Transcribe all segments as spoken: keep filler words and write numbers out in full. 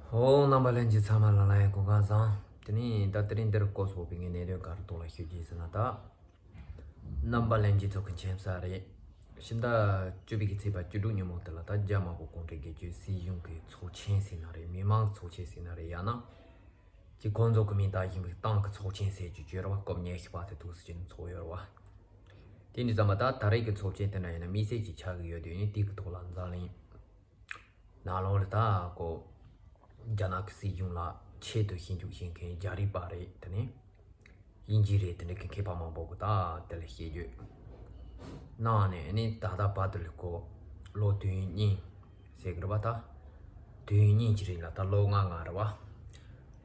ཨོ། རྣམ་པ་ལྷན་རྒྱས་ཚང་མ་ལ་ལ་ཡང་གོ་སྐབས་བཟང་། དེ་ནས་ད་དེ་རིང་འདིར་སྐོར་སོགས་པའི་ངའི་གནད་དོན་ག་རེ་ཐོག་ལ་ཞུ་རྒྱུ་ཡིན་ཟེར་ན། ད་རྣམ་པ་ལྷན་རྒྱས་ཚོ་གི་མཁྱེན་གསལ་རེད། ཕྱི་ཟླ་བཅུ་པའི་གི་ཚེས་པ་བཅུ་དྲུག་ཉིན་མོ་དེ་ལ་ད་རྒྱ་དམར་པོ་གུང་ཁྲན་སྒེར་གཅོད་སྲིད་གཞུང་གི་ཚོགས་ཆེན་ཟེར་ན་རེད། མི་མང་གི་ཚོགས་ཆེན་ཟེར་ན་རེད། ཡང་ན་ཀྱི་ཁོང་ཚོ་གི་མིང་བཏགས་བཞིན་པའི་ཏང་གི་ཚོགས་ཆེན་ཟེར་རྒྱུ་བརྗོད་ར་བ། སྐབས་ཉི་ཤུ་པ་དེ་ཐུགས་སུ་ཅན་ཚོགས་ཡོད་ར་བ། དེ་འདྲ་ཙམ་པ་ད་ད་རེས་ཀྱི་ཚོགས་ཆེན་དེ་འདྲ་ཡིན་ན་དམིགས་བསལ་གྱི་ཆགས་ཀྱི་ཡོད་དུས་ནི་དེ་གི་ཐོག་ལ་འཛམ་གླིང་ནང་ལོགས་ལ་ད་ཀོ་རྒྱ་ནག་གི་སྲིད་གཞུང་ལ་ཆེད་དུ་ཞིབ་འཇུག་བྱེད་མཁན་རྒྱ་རིགས་པ་རེད། དེ་ནས་དབྱིན་ཇི་རེད། དེ་འདྲ་གི་མཁས་པ་མང་པོ་གི་ད་དེ་ལ་བཤད་རྒྱུ་གནང་ནས་ནི་ད་ལྟ་བར་དུ་ལ་ཀོ་ལོ་དུས་ཡུན་གཉིས་ཟེར་གི་རེད་བ། ད་དུས་ཡུན་གཉིས་ཀྱི་རིང་ལ་ད་ལོ་ལྔ་ལྔ་རེད་བ།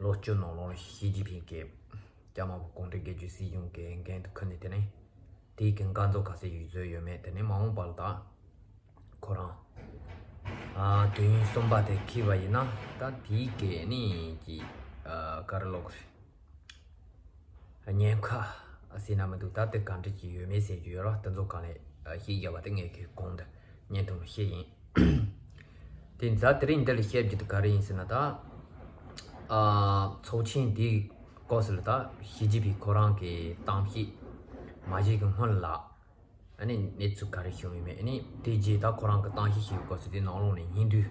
ལོ་བཅུ་ནང་ལོགས་ལ་ཞི་ཅིན་ཕིང་གིས་རྒྱ་དམར་པོ་གུང་ཁྲན་སྒེར་གཅོད་སྲིད་གཞུང་གི་འགན་དུ་ཁུར་ནས་དེ་ནས་དེའི་གི་འགན་རྫོགས་ག་ཚད་ཡོད་བཟོས་ཡོད་མེད། དེ་ནས་མ་འོངས་པ་ལ་ད་ཁོ་རང་ཨ་དུས་ཡུན་གསུམ་པ་དེ་འཁེལ་བ་ཡིན་ན་ད་དེའི་གི་ནི་གི་ཨ་ག་རེ་ལབ་དགོས་རེད། ཉེན་ཁ་ཟེར་ན་མི་འདུག་ད་དེ་ག་འདྲ་ཅིག་ཡོད་མེད་ཟེར་རྒྱུ་ཡོད་ར། དེ་ཚོ་གང་ལས་ཤེས་རྒྱ་བ་དེ་ངས་ཁོའི་གོང་དུ་བརྙན་ཐུང་ལ་བཤད་ཡིན། དེ་ཛ་དེ་རིང་འདི་ལ་བཤད་རྒྱུ་དེ་ག་རེ་ཡིན་ཟེར་ན། ད་ཨ་ཚོགས་ཆེན་འདིའི་སྐབས་སུ་ལ་ད་ཞི་ཅིན་ཕིང་ཁོ་རང་གི་གཏམ་བཤད་མ་བྱས་ཀྱི་སྔོན་ལ་ཨ་ནི་གནས་ཚུལ་ག་རེ་བྱུང་ཡོད་མེད། ཨ་ནི་དེ་རྗེས་ད་ཁོ་རང་གི་གཏམ་བཤད་བྱས་པའི་སྐབས་སུ་དེ་ནང་ལོགས་ནས་སྙིང་བསྡུས་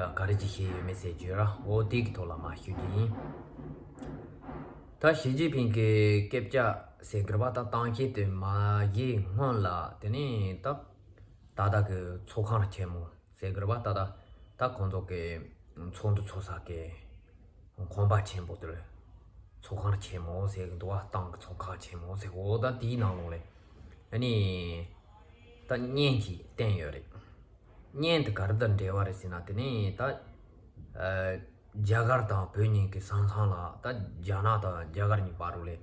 ཨ་ག་རེ་ཅིག་བཤད་ཡོད་མེད་ཟེར་རྒྱུ་ར། འོ་དེ་གི་ཐོག་ལ་མར་ཞུ་རྒྱུ་ཡིན། ད་ཞི་ཅིན་ཕིང་གི་སྐད་ཆ་ཟེར་གི་རེད་བ། ད་གཏམ་བཤད་དེ་མ་བྱས་སྔོན་ལ་དེ་ནས་ད་ད་ལྟ་གི་ཚོགས་ཁང་ཆེན་མོ་ཟེར་གི་རེད་བ། ད་ད་ད་ཁོང་ཚོ་གི་ཚོགས་འདུ་ཚོགས་ས་གི་ཁང་པ་ཆེན་པོ་དེར་ཚོགས་ཁང་ཆེན་མོ་ཟེར་གི་འདུག་བ། ཏང་གི་ཚོགས་ཁང་ཆེན་མོ་ཟེར། འོ་ད་དེའི་ནང་ལོགས་ལ་ཨ་ནི་ད་བརྙན་ཅིག་བསྟན་ཡོད་རེད། བརྙན་དེ་ག་རེ་དང་འབྲེལ་བ་རེད་ཟེར་ན། དེ་ནས་ད་ཨ་རྒྱ་གར་དང་བོད་གཉིས་ཀྱི་ས་མཚམས་ལ་ད་རྒྱ་ནག་དང་རྒྱ་གར་གཉིས་བར་རུ་ལས་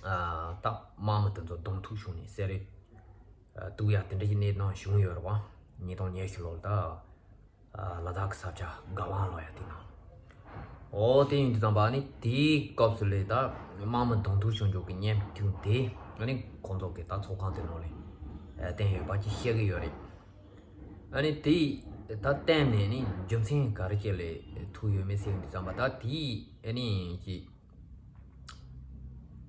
ཨ་ད་དམག་མི་དེ་ཚོ་གདོང་ཐུག་བྱུང་ནས་ཟེར་རེད། ཨ་འདུག་ཡ། དེ་འདྲ་གི་གནས་སྟངས་བྱུང་ཡོད་རེད་བ། ཉིས་སྟོང་ཉི་ཤུ་ལོ་ལ་ད་ཨ་ལ་དྭགས་ཀྱི་ས་ཆ་ག་ཝང་ལབ་ཡ་དེ་ན། འོ་དེ་ཡིན་དུས་ཙམ་པ་ནི་དེའི་སྐབས་སུ་ལས་ད་དམག་མི་གདོང་ཐུག་བྱུང་ཆོག་གི་བརྙན་ཐུང་དེ་ཨ་ནི་ཁོང་ཚོ་གི་ད་ཚོགས་ཁང་དེ་ནང་ལས་ཨ་བསྟན་ཡོད་པ་ཅིག་བཤད་གི་ཡོད་རེད། ཨ་ནི་དེ་ད་བསྟན་ནས་ནི་རྒྱུ་མཚན་ག་རེ་བྱས་ལས་ཐུག་ཡོད་མེད་ཟེར་དུས་ཙམ་པ། ད་དེའི་ཨ་ནི་ཅིག་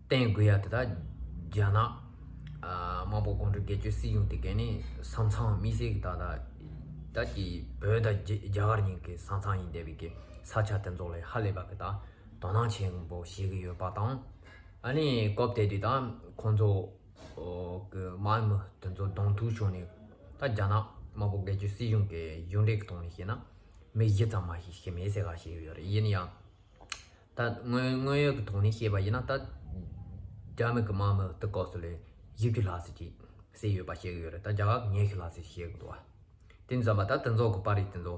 བསྟན་དགོས་ཡ་དེ་ད་རྒྱ་ནག་ཨ་དམར་པོ་གུང་ཁྲན་སྒེར་གཅོད་སྲིད་གཞུང་དེ་གས་ནི་ས་མཚམས་དམིགས་བསལ་གྱི་ད་ད་ད་ཀྱི་བོད་དང་རྒྱ་རྒྱ་གར་གཉིས་ཀྱི་ས་མཚམས་ཡིན་བསྡད་པའི་གི་ས་ཆ་དེ་ཚོ་ལ་ཧ་ལས་པ་གི་ད་དོ་སྣང་ཆེན་པོ་བྱེད་གི་ཡོད་པ་དང་། ཨ་ནི་སྐབས་དེ་དུས་ད་ཁོང་ཚོ་གི་དམག་མི་དེ་ཚོ་གདོང་ཐུག་བྱུང་ནས་ད་རྒྱ་ནག་དམར་པོ་སྒེར་གཅོད་སྲིད་གཞུང་གི་གཞུང་འབྲེལ་གྱི་ཐོག་ནས་བཤད་ན་མི་བཞི་ཙམ་མ་ཞིག་ཤི་མེད་ཟེར་ག་བཤད་གི་ཡོད་རེད། ཡིན་ཡང་ད་དངོས་དངོས་ཡོད་ཀྱི་ཐོག་ནས་བཤད་པ་ཡིན་ན་ད་རྒྱ་མི་གི་དམག་མི་དེ་སྐབས་སུ་ལས་བཞི་བཅུ་ལྷག་ཙམ་ཅིག་བསད་ཡོད་པ་བཤད་གི་ཡོད་རེད། ད་རྒྱ་གར་ཉི་ཤུ་ལྷག་ཙམ་བཤད་གི་འདུག་བ། དེ་ཙམ་པ་ད་དེ་ཚོ་གི་པར་རིས་དེ་ཚོ་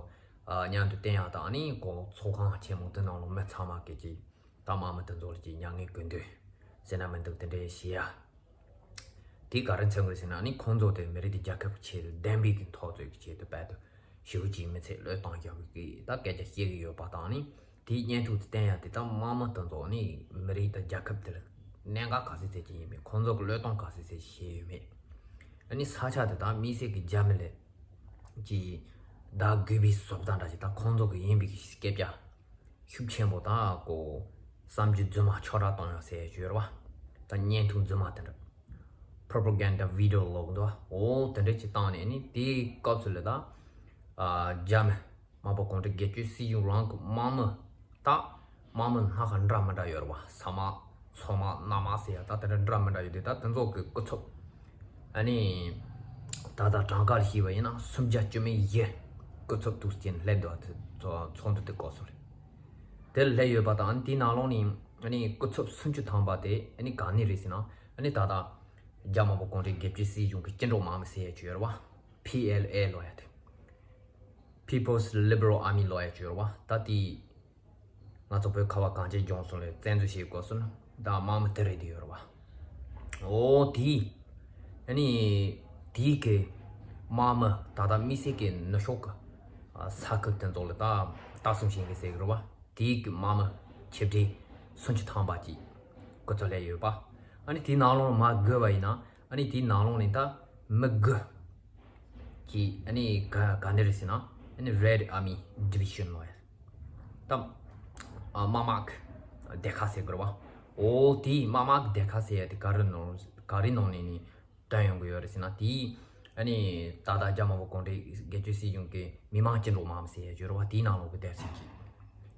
ཨ་མཉམ་དུ་བསྟན་ཡག་དང་། ཨ་ནི་ཁོ་ཚོགས་ཁང་ཆེན་མོ་དེ་ནང་ལ་མི་ཚང་མ་གི་ཅིག་ད་དམག་མི་དེ་ཚོ་ལ་ཅིག་མྱ་ངན་གུས་འདུད་ཟེར་ན་མི་འདུག་དེ་འདྲའི་བཤད་ཡ། དེ་ག་རེ་མཚོན་གི་རེད་ཟེར་ན། ཨ་ནི་ཁོང་ཚོ་དེ་མི་རིགས་དེ་རྒྱལ་ཁབ་ཀྱི་ཆེད་དུ་བདེན་པའི་གི་འཐབ་རྩོད་ཀྱི་ཆེད་དུ་དཔལ་དུ་ཞེ་པོ་ཅིག་མི་ཚེ་བློས་བཏང་རྒྱག་པའི་གི་ད་སྐད་ཆ་བཤད་གི་ཡོད་པ་དང་། ཨ་ནི་དེའི་བརྙན་ཐུང་དེ་བསྟན་ཡ་དེ་ད་དམག་མི་དེ་ཚོ་ནི་མི་རིགས་དང་རྒྱལ་ཁབ་དེར་གནད་འགག་ག་ཚད་ཚད་ཅིག་ཡིན་མིན། ཁོང་ཚོ་གི་བློས་གཏོང་ག་ཚད་ཚད་ཅིག་བྱས་ཡོད་མེད། ཨ་ནི་ས་ཆ་དེ་ད་དམིགས་བསལ་གི་རྒྱ་མི་ལ་ཅིག་བདག་དགོས་པའི་བཟོ་ལྟ་འདྲ་ཅིག་ད་ཁོང་ཚོ་གི་ཡིན་པའི་གི་སྐད་ཆ་ཤུགས་ཆེན་པོ་དང་། ཁོ་བསམ་རྒྱུ་རྫུན་མ་ཆོག་ར་གཏོང་ཡ་ཟེར་ཡ་ཅིག་ཡོད་རེད་བ། ད་བརྙན་ཐུང་རྫུན་མ་དེ་འདྲ། Propaganda video ལབ་གི་འདུག་བ། འོ་དེ་འདྲ་ཅིག་བཏང་ནས་ནི་དེའི་སྐབས་སུ་ལ་ད་ཨ་རྒྱ་མི་དམར་པོ་གུང་ཁྲན་སྒེར་གཅོད་སྲིད་གཞུང་རང་གི་དམག་མི་ད་དམག་མི་སྣ་ཁ་འདྲ་མི་འདྲ་ཡོད་རེད་བ། ས་དམག་མཚོ་དམག་གནམ་དམག་ཟེར་ཡ་ད་དེ་འདྲ་འདྲ་མི་འདྲ་ཡོད་དུས། ད་དེ་ཚོ་གི་སྐུ་ཚབ་ཨ་ནི་ད་ལྟ་གྲངས་ཀ་ལ་བཤད་པ་ཡིན་ན་སུམ་བརྒྱ་བཅུ་མེད་བཞི་སྐུ་ཚབ་དུ་བསྟན་སླེབས་འདུག་བ། དེ་ཚོ་ཚོགས་འདུ་དེ་སྐབས་སུ་ལ། དེར་སླེབས་ཡོད་པ་དང་། དེའི་ནང་ལོགས་ནས་ཨ་ནི་སྐུ་ཚབ་སུམ་ཅུ་ཐམ་པ་དེ་ཨ་ནི་ག་ནས་རེད་ཟེར་ན། ཨ་ནི་ད་ལྟ་རྒྱ་དམར་པོ་གུང་ཁྲན་སྒེར་གཅོད་སྲིད་གཞུང་གི་སྐྱིད་སྡུག་དམག་མི་ཟེར་ཡ་ཅིག་ཡོད་རེད་བ། པི་ཨེལ་ཨེ་ལབ་ཡ་དེ། People's Liberal Army ལབ་ཡ་ཅིག་ཡོད་རེད་བ། ད་དེ་ང་ཚོ་བོད་ཁ་བ་གངས་ཅན་ལྗོངས་གསུམ་ལ་བཙན་འཛུལ་བྱེད་དགོས་སོང་ན་ད་དམག་མི་དེ་རེད་དེ་ཡོད་རེད་བ། འོ་དེ། ཨ་ནི་དེའི་གི་དམག་མི་ད་ལྟ་དམིགས་བསལ་གི་ནུབ་ཕྱོགས་གི་ས་ཁུལ་དེ་ཚོ་ལ་ད་ལྟ་སྲུང་བྱེད་མཁན་ཟེར་གི་རེད་བ། དེའི་གི་དམག་མི་ཆེ་གྲས་སུམ་ཅུ་ཐམ་པ་ཅིག་སྐུ་ཚབ་སླེབས་ཡོད་པ། ཨ་ནི་དེའི་ནང་ལོགས་མར་བགོས་པ་ཡིན་ན། ཨ་ནི་དེའི་ནང་ལོགས་ནས་ད་མི་དགུ་ཅིག་ཨ་ནི་ག་ག་འདྲ་རེད་ཟེར་ན། ཨ་ནི་Red Army Division ལབ་ཡ། ད་ཨ་དམག་དམག་གི་སྡེ་ཁག་ཟེར་དགོས་རེད་བ། འོ་དེའི་དམག་དམག་གི་སྡེ་ཁག་ཟེར་ཡ་དེ་ག་རེ་ནང་ག་རེ་ནང་ནས་ནི་བཏོན་ཡོང་གི་ཡོད་རེད་ཟེར་ན། དེའི་ཨ་ནི་ད་ལྟ་རྒྱ་དམར་པོ་གུང་ཁྲན་སྒེར་གཅོད་སྲིད་གཞུང་གི་མི་དམངས་བཅིངས་འགྲོལ་དམག་མི་ཟེར་ཡ་ཅིག་ཡོད་རེད་བ། དེའི་ནང་ལོགས་ཀྱི་སྡེ་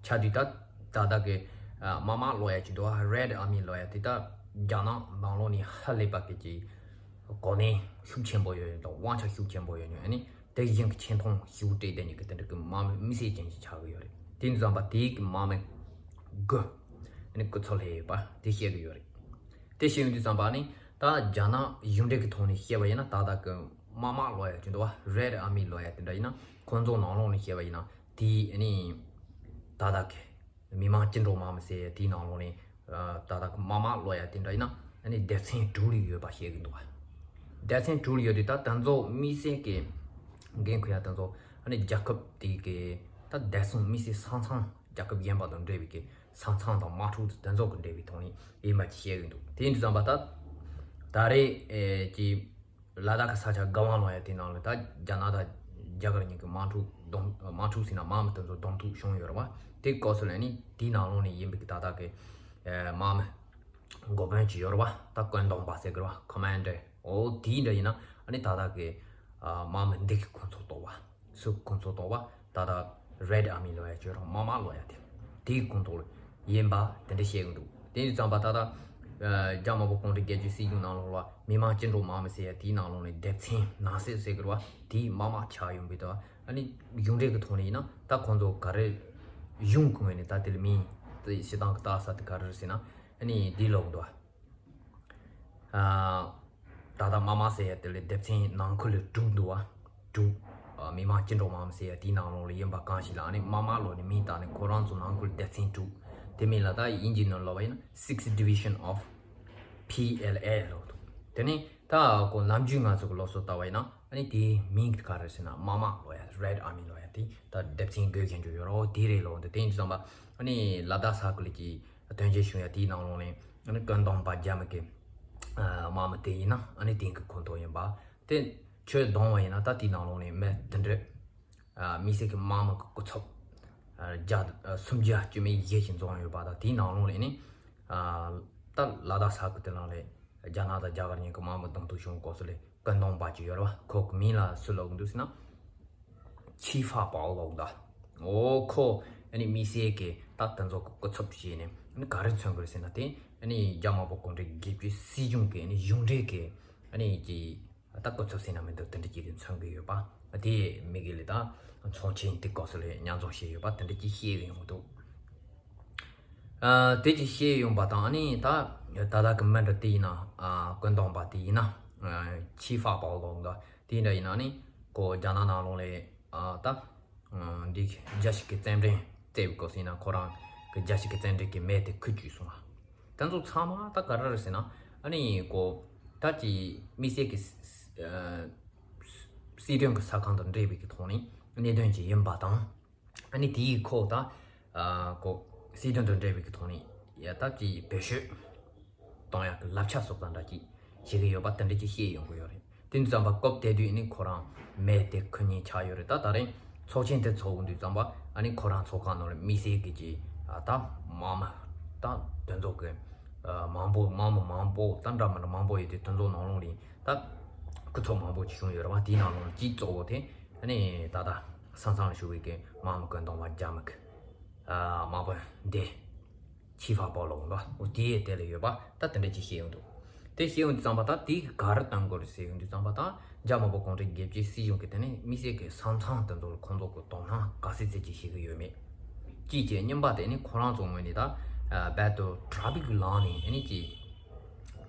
ཚན་ཅིག་ཆགས་དུས། ད་ད་ལྟ་གི་ཨ་དམག་དམག་ལབ་ཡ་ཅིག་འདུག་བ། Red Army ལབ་ཡ་དེ་ད་རྒྱ་ནག་ནང་ལོགས་ནས་ཧ་ལས་པ་གི་ཅིག་གོ་གནས་ཤུགས་ཆེན་པོ་ཡོད་དང་དབང་ཆ་ཤུགས་ཆེན་པོ་ཡོད་མྱོང་། ཨ་ནི་དེ་བཞིན་གྱི་ཆེ་མཐོང་ཞེ་པོ་སྤྲད་བསྡད་མཁན་གྱི་དེ་འདྲ་གི་དམག་མི་མི་སེར་ཅན་ཞིག་ཆགས་ཀྱི་ཡོད་རེད། དེ་ཡིན་དུས་ཙམ་པ་དེའི་གི་དམག་མི་དགུ་ཨ་ནི་སྐུ་འཚོ་སླེབས་ཡོད་པ་དེ་བཤད་ཀྱི་ཡོད་རེད། དེ་བཤད་ཡོང་དུས་ཙམ་པ་ནི་ད་རྒྱ་ནག་གཞུང་འབྲེལ་གྱི་ཐོག་ནས་བཤད་པ་ཡིན་ན། ད་ལྟ་གི་དམག་དམག་ལབ་ཡ་ཅིག་འདུག་བ། Red Army ལབ་ཡ་དེ་འདྲ་ཡིན་ན། ཁོང་ཚོ་ནང་ལོགས་ནས་བཤད་པ་ཡིན་ན། དེ་ཨ་ནི་ད་ལྟ་གི་མི་དམངས་བཅིངས་འགྲོལ་དམག་མི་ཟེར་ཡ་དེའི་ནང་ལོགས་ནས་ཨ་ད་ལྟ་གི་དམག་དམག་ལབ་ཡ་དེ་འདྲ་ཡིན་ན། ཨ་ནི་སྡེ་ཚན་དྲུག་ལ་ཡོད་པ་བཤད་ཀྱི་འདུག་བ། སྡེ་ཚན་དྲུག་ལ་ཡོད་དུས། ད་དེ་ཚོ་མི་སེར་གྱི་འགན་འཁུར་ཡ་དེ་ཚོ་ཨ་ནི་རྒྱལ་ཁབ་དེ་གི་ད་བདེ་སྲུང་མི་སེར་ས་མཚམས། རྒྱལ་ཁབ་གཞན་པ་དང་འབྲེལ་བའི་གི་ས་མཚམས་དང་དམག་འཁྲུག་དེ་ཚོ་གི་འབྲེལ་བའི་ཐོག་ནས་ཡིན་པ་ཅིག་བཤད་ཀྱི་འདུག་དེ་ཡིན་དུས་ཙམ་པ་ད་ད་རེས་ཨེ་ཀྱི་ལ་དྭགས་ཀྱི་ས་ཆ་ག་བང་ལབ་ཡ་དེ་ནང་ལ་ད་རྒྱ་ནག་དང་རྒྱ་གར་གཉིས་ཀྱི་དམག་འཁྲུག་གདོང་དམག་འཁྲུག་ཟེར་ན་དམག་མི་དེ་ཚོ་གདོང་ཐུག་བྱུང་ཡོད་རེད་བ། དེ་སྐབས་སུ་ལ་ནི་དེའི་ནང་ལོགས་ནས་ཡིན་པའི་གི་ད་ལྟ་གི་ཨེ་དམག་མི་འགོ་དཔོན་ཅིག་ཡོད་རེད་བ། ད་བཀོད་འདོམས་པ་ཟེར་གི་རེད་བ། Commander། འོ་དེ་འདྲ་ཡིན་ན་ཨ་ནི་ད་ལྟ་གི་ཨ་དམག་མི་འདི་གི་ཁོང་ཚོ་གཏོགས་པ། སུ་ཁོང་ཚོ་གཏོགས་པ། ད་ལྟ་Red Army ལབ་ཡ་ཅིག་ཡོད་རེད། དམག་དམག་ལབ་ཡ་དེ་དེའི་ཁོངས་གཏོགས་ལ་ཡིན་པ་དེ་འདྲ་བཤད་གི་འདུག་དེ་ཡིན་དུས་ཙམ་པ་ད་ལྟ་ཨ་རྒྱ་དམར་པོ་གུང་ཁྲན་སྒེར་གཅོད་སྲིད་གཞུང་ནང་ལོགས་ལ་མི་དམངས་བཅིངས་འགྲོལ་དམག་མི་ཟེར་ཡ་དེའི་ནང་ལོགས་ནས་སྡེ་ཚན་ནང་གསེས་ཟེར་གི་རེད་བ། དེའི་དམག་དམག་ཆགས་ཡོང་པའི་ད་ཨ་ནི་གཞུང་འབྲེལ་གི་ཐོག་ནས་ཡིན་ན། ད་ཁོང་ཚོ་ག་རེ་གཞུང་གི་ངོས་ནས་ད་དེ་ལ་མིང་དེ་སྤྱིར་བཏང་གི་བཏགས་ས་དེ་ག་རེ་རེད་ཟེར་ན། ཨ་ནི་འདི་ལབ་གི་འདུག་བ། ཨ་ད་ལྟ་དམག་དམག་ཟེར་ཡ་དེ་ལ་སྡེ་ཚན་ནང་ཁུལ་ལ་དྲུག་འདུག་བ། དྲུག་ཨ་མི་དམངས་བཅིངས་འགྲོལ་དམག་མི་ཟེར་ཡ་དེའི་ནང་ལོགས་ལ་ཡིན་པ་གང་ཞིག་ལ། ཨ་ནི་དམག་དམག་ལབ་ནས་མིང་བཏགས་ནས་ཁོ་རང་ཚོ་ནང་ཁུལ་སྡེ་ཚན་དྲུག་དེ་མིན་ལ་ད་དབྱིན་ཇིའི་ནང་ལབ་པ་ཡིན་ན། Sixth Division of P L A ལབ་འདུག་དེ་ནས་ད་ཁོ་ནམ་རྒྱུན་ང་ཚོ་གི་སློབ་གསོ་ལྟ་བ་ཡིན་ན། ཨ་ནི་དེའི་མིང་ག་རེ་ཟེར་ན། དམག་དམག་ལབ་ཡ། Red Army ལབ་ཡ་དེ་ད་སྡེ་ཚན་དགོས་མཁན་ཅིག་ཡོད་རེད། འོ་དེ་རེད་ལབ་འདུག་དེ་ཡིན་དུས་ཙམ་པ་ཨ་ནི་ལ་དྭགས་ས་ཁུལ་གྱི་དོན་རྐྱེན་བྱུང་ཡ་དེའི་ནང་ལོགས་ནས་ཨ་ནི་བཀོད་འདོམས་པ་རྒྱ་མི་གི་ཨ་དམག་མི་དེ་ཡིན་ན། ཨ་ནི་དེང་གི་ཁོངས་གཏོགས་ཡིན་པ། དེ་ཆོས་བསྡོམས་པ་ཡིན་ན་ད་དེའི་ནང་ལོགས་ནས་མི་དེ་འདྲ་ཨ་དམིགས་བསལ་གྱི་དམག་མི་གི་སྐུ་ཚབ་ཨ་བརྒྱ་ཨ་སུམ་བརྒྱ་བཅུ་མེད་བཞི་ཞིག་འཛོམས་ཡོད་པ་དང་། དེའི་ནང་ལོགས་ནས་ནི་ཨ་ད་ལ་དྭགས་ས་ཁུལ་དེ་ནང་ལ་རྒྱ་ནག་དང་རྒྱ་གར་གཉིས་ཀྱི་དམག་མི་གདོང་ཐུག་བྱུང་སྐབས་སུ་ལ་བཀོད་འདོམས་པ་ཅིག་ཡོད་རེད་བ། ཁོ་གི་མིང་ལ་སུ་ལབ་གི་འདུག་ཟེར་ན། ཆི་ཧྥ་པའོ་ལབ་གི་འདུག་འོ་ཁོ་ཨ་ནི་དམིགས་བསལ་གྱི་ད་དེ་ཚོ་གི་སྐུ་ཚབ་བྱས་ནས་ཨ་ནི་ག་རེ་མཚོན་གི་རེད་ཟེར་ན། དེ་ཨ་ནི་རྒྱ་དམར་པོ་གུང་ཁྲན་སྒེར་གཅོད་སྲིད་གཞུང་གི་ཨ་ནི་གཞུང་འབྲེལ་གྱི་ཨ་ནི་ཀྱི་ད་སྐུ་ཚབ་ཟེར་ན་མི་འདུག་དེ་འདྲ་ཅིག་མཚོན་གི་ཡོད་པ། དེ་མི་གི་ལས་ད་ཚོགས་ཆེན་དེ་སྐབས་སུ་ལ་མཉམ་འཛོམས་བྱས་ཡོད་པ་དེ་འདྲ་ཅིག་བཤད་གི་ཡོང་གི་འདུག་ཨ་དེ་ཅིག་བཤད་ཡོང་པ་དང་། ཨ་ནི་ད་ད་ལྟ་གི་མི་འདྲ་དེ་ཡིན་ན། ཨ་བཀོད་འདོམས་པ་དེ་ཡིན་ན། ཨ་ཆི་ཧྥ་པའོ་ལོ་འདྲ་དེ་འདྲ་ཡིན་ན། ཨ་ནི་ཁོ་རྒྱ་ནག་ནང་ལོགས་ལ་ཨ་ད་ཨ་འདི་རྒྱལ་སྤྱི་གི་རྩེད་འགྲན་རྩེ་བའི་སྐབས་སུ་ཡིན་ན། ཁོ་རང་གི་རྒྱལ་སྤྱི་གི་རྩེད་འགྲན་གྱི་མེ་དེ་ཁུར་བཅུག་སོང་བ། དེ་ཚོ་ཚང་མ་ད་ག་རེ་རེད་ཟེར་ན། ཨ་ནི་ཁོ་ད་ཀྱི་དམིགས་བསལ་གྱི་ཨ་སྲིད་དོན་གྱི་ས་ཁང་དང་འབྲེལ་བའི་གི་ཐོག་ནས་གནད་དོན་ཅིག་ཡིན་པ་དང་། ཨ་ནི་དེའི་ཁོ་ད་ཨ་ཁོ་སྲིད་དོན་དང་འབྲེལ་བའི་གི་ཐོག་ནས་ཡ་ད་ཀྱི་བེད་སྤྱོད་གཏོང་ཡག་གི་བསླབ་བྱ་སོགས་དང་འདྲ་ཅིག་བྱེད་ཀྱི་ཡོད་པ་དེ་འདྲ་ཅིག་བཤད་ཡོང་གི་ཡོད་རེད། དེ་ཙམ་པ་སྐབས་དེ་དུས་ནི་ཁོ་རང་མེ་དེ་ཁུར་མཁན་ཆགས་ཡོད་རེད། ད་ད་རེས་ཚོགས་ཆེན་དེ་ཚོགས་དུས་ཙམ་པ་ཨ་ནི་ཁོ་རང་ཚོགས་ཁང་ནང་ལ་དམིགས་བསལ་གྱི་ཀྱི་ཨ་ད་དམག་མི་ད་དེ་ཚོ་གི་ཨ་མང་པོ་དམག་མི་མང་པོ་ད་འདྲ་མི་འདྲ་མང་པོ་ཡོད་དུས། དེ་ཚོ་ནང་ལོགས་ནས་ད་སྐུ་ཚབ་མང་པོ་ཅིག་བྱུང་ཡོད་རེད་བ། དེའི་ནང་ལོགས་ཀྱི་གཙོ་བོ་དེ་ཨ་ནི་ད་ད་ས་མཚམས་ལ་བཞུགས་པའི་གི་དམག་མི་བཀོད་འདོམས་པ་རྒྱ་མི་གི་ཨ་དམག་དཔོན་འདི་ཆི་ཧྥ་པའོ་ལོ་འོ་དེ་དེ་ལ་ཡོད་པ་ད་དེ་འདྲ་ཅིག་བཤད་ཡོང་འདུག་དེ་བཤད་ཡོང་དུས་ཙམ་པ་ད་དེ་ག་རེ་གཏང་དགོས་རེད་ཟེར་ཡོང་དུས་ཙམ་པ། ད་རྒྱ་དམར་པོ་གུང་ཁྲན་སྒེར་གཅོད་སྲིད་གཞུང་གི་དེ་ནས་དམིགས་བསལ་གྱི་ས་མཚམས་དེ་ཚོ་ལ་ཁོང་ཚོ་གི་དོ་སྣང་ག་ཚད་ཚད་ཅིག་བྱེད་ཀྱི་ཡོད་མེད། གཅིག་བྱས། གཉིས་པ་དེ་ནི་ཁོ་རང་ཚོ་ངོས་ནས་ད་ཨ་རྦད་དེ་དྲག་པོའི་ལམ་ནས་ཨ་ནི་ཅིག་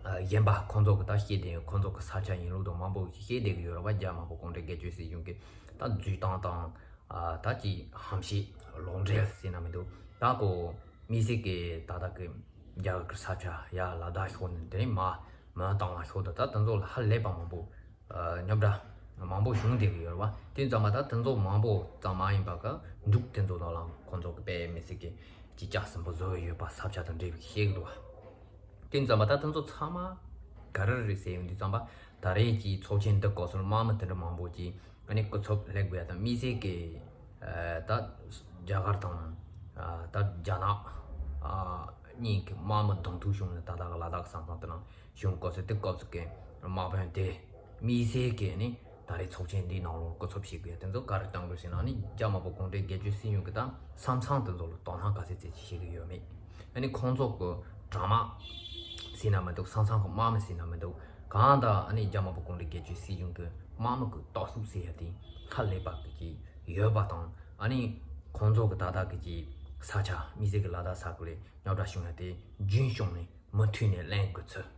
ཨ་གཞན་པ་ཁོང་ཚོ་གི་ད་བཤད་བསྡད་ཡོད། ཁོང་ཚོ་གི་ས་ཆ་ཡིན་ལུགས་དང་མང་པོ་བཤད་བསྡད་ཀྱི་ཡོད་རེད་བ། རྒྱ་དམར་པོ་གུང་ཁྲན་སྒེར་གཅོད་སྲིད་གཞུང་གི་ད་འཛུལ་སྟངས་དང་། ཨ་ད་ཅིག་ཧམ་བཤད་ལོག་འགྲེལ་ཟེར་ན་མི་འདུག་ད་ཁོ་དམིགས་བསལ་གྱི་ད་ལྟ་གི་རྒྱ་གར་གྱི་ས་ཆ་ཡ་ལ་དྭགས་ཕྱོགས་ནས་དེ་ནས་མར་མོན་རྟ་དབང་ཕྱོགས་དང་ད་དེ་ཚོ་ལ་ཧ་ལས་པ་མང་པོ་ཨ་རྙོག་དྲ་མང་པོ་བྱུང་བསྡད་ཀྱི་ཡོད་རེད་བ། དེ་ཙམ་པ་ད་དེ་ཚོ་མང་པོ་ཙམ་མ་ཡིན་པ་གི་འབྲུག་དེ་ཚོ་དང་ལ་ཁོང་ཚོ་གི་དཔེ་མི་སྲིད་ཀྱི་ཅིག་ལྕགས་ཟིན་པོ་བཟོ་ཡི་ཡོད་པ་ས་ཆ་དང་འབྲེལ་བའི་བཤད་ཀྱི་འདུག་བ། དེ་ཙམ་པ་ད་དེ་ཚོ་ཚང་མ་ག་རེ་རེད་ཟེར་ཡོང་དུས་ཙམ་པ། ད་རེས་ཀྱི་ཚོགས་ཆེན་འདི་སྐབས་སུ་དམག་མི་དེ་འདྲ་མང་པོ་ཅིག་ཨ་ནི་སྐུ་ཚབ་སླེབས་དགོས་ཡ་དང་། དམིགས་བསལ་གྱི་ཨ་ད་རྒྱ་གར་དང་ ཨ་ད་རྒྱ་ནག་ཨ་གཉིས་ཀྱི་དམག་མི་གདོང་ཐུག་བྱུང་ནས་ད་ལྟ་གི་ལ་དྭགས་ས་མཚམས་དེ་ནང་བྱུང་སྐབས་སུ་དེ་སྐབས་སུ་གི་དམག་དཔོན་དེ་དམིགས་བསལ་གྱི་ནི་ད་རེས་ཚོགས་ཆེན་འདིའི་ནང་ལོགས་སྐུ་ཚབ་བྱེད་དགོས་དེ་ཚོ་ག་རེ་གཏོང་དགོས་ཟེར་ན་ནི་རྒྱ་དམར་པོ་གུང་ཁྲན་སྒེར་གཅོད་སྲིད་གཞུང་གི་ད་ས་མཚམས་དེ་ཚོ་ལ་དོ་སྣང་ག་ཚད་ཚད་ཅིག་བྱེད་ཀྱི་ཡོད་མེད། ཨ་ནི་ཁོང་ཚོ་གི་དྲག་དམག་ཟེར་ན་མི་འདུག་ས་མཚམས་ཀྱི་དམག་མི་ཟེར་ན་མི་འདུག་གང་ལྟར་ཨ་ནི་རྒྱ་དམར་པོ་གུང་ཁྲན་སྒེར་གཅོད་སྲིད་གཞུང་གི་དམག་མི་གི་སྟོབས་ཤུགས་ཟེར་ཡ་དེ་ཧ་ལས་པ་གི་ཅིག་ཡོད་པ་དང་། ཨ་ནི་ཁོང་ཚོ་གི་ད་ལྟ་གི་ཅིག་ས་ཆ་དམིགས་བསལ་གྱི་ལ་དྭགས་ས་ཁུལ་ལ་རྙོག་དྲ་བྱུང་ཡ་དེ་རྒྱུན་བྱུང་ནས་མུ་མཐུད་ནས་གླེང་དགོས་ཚུལ།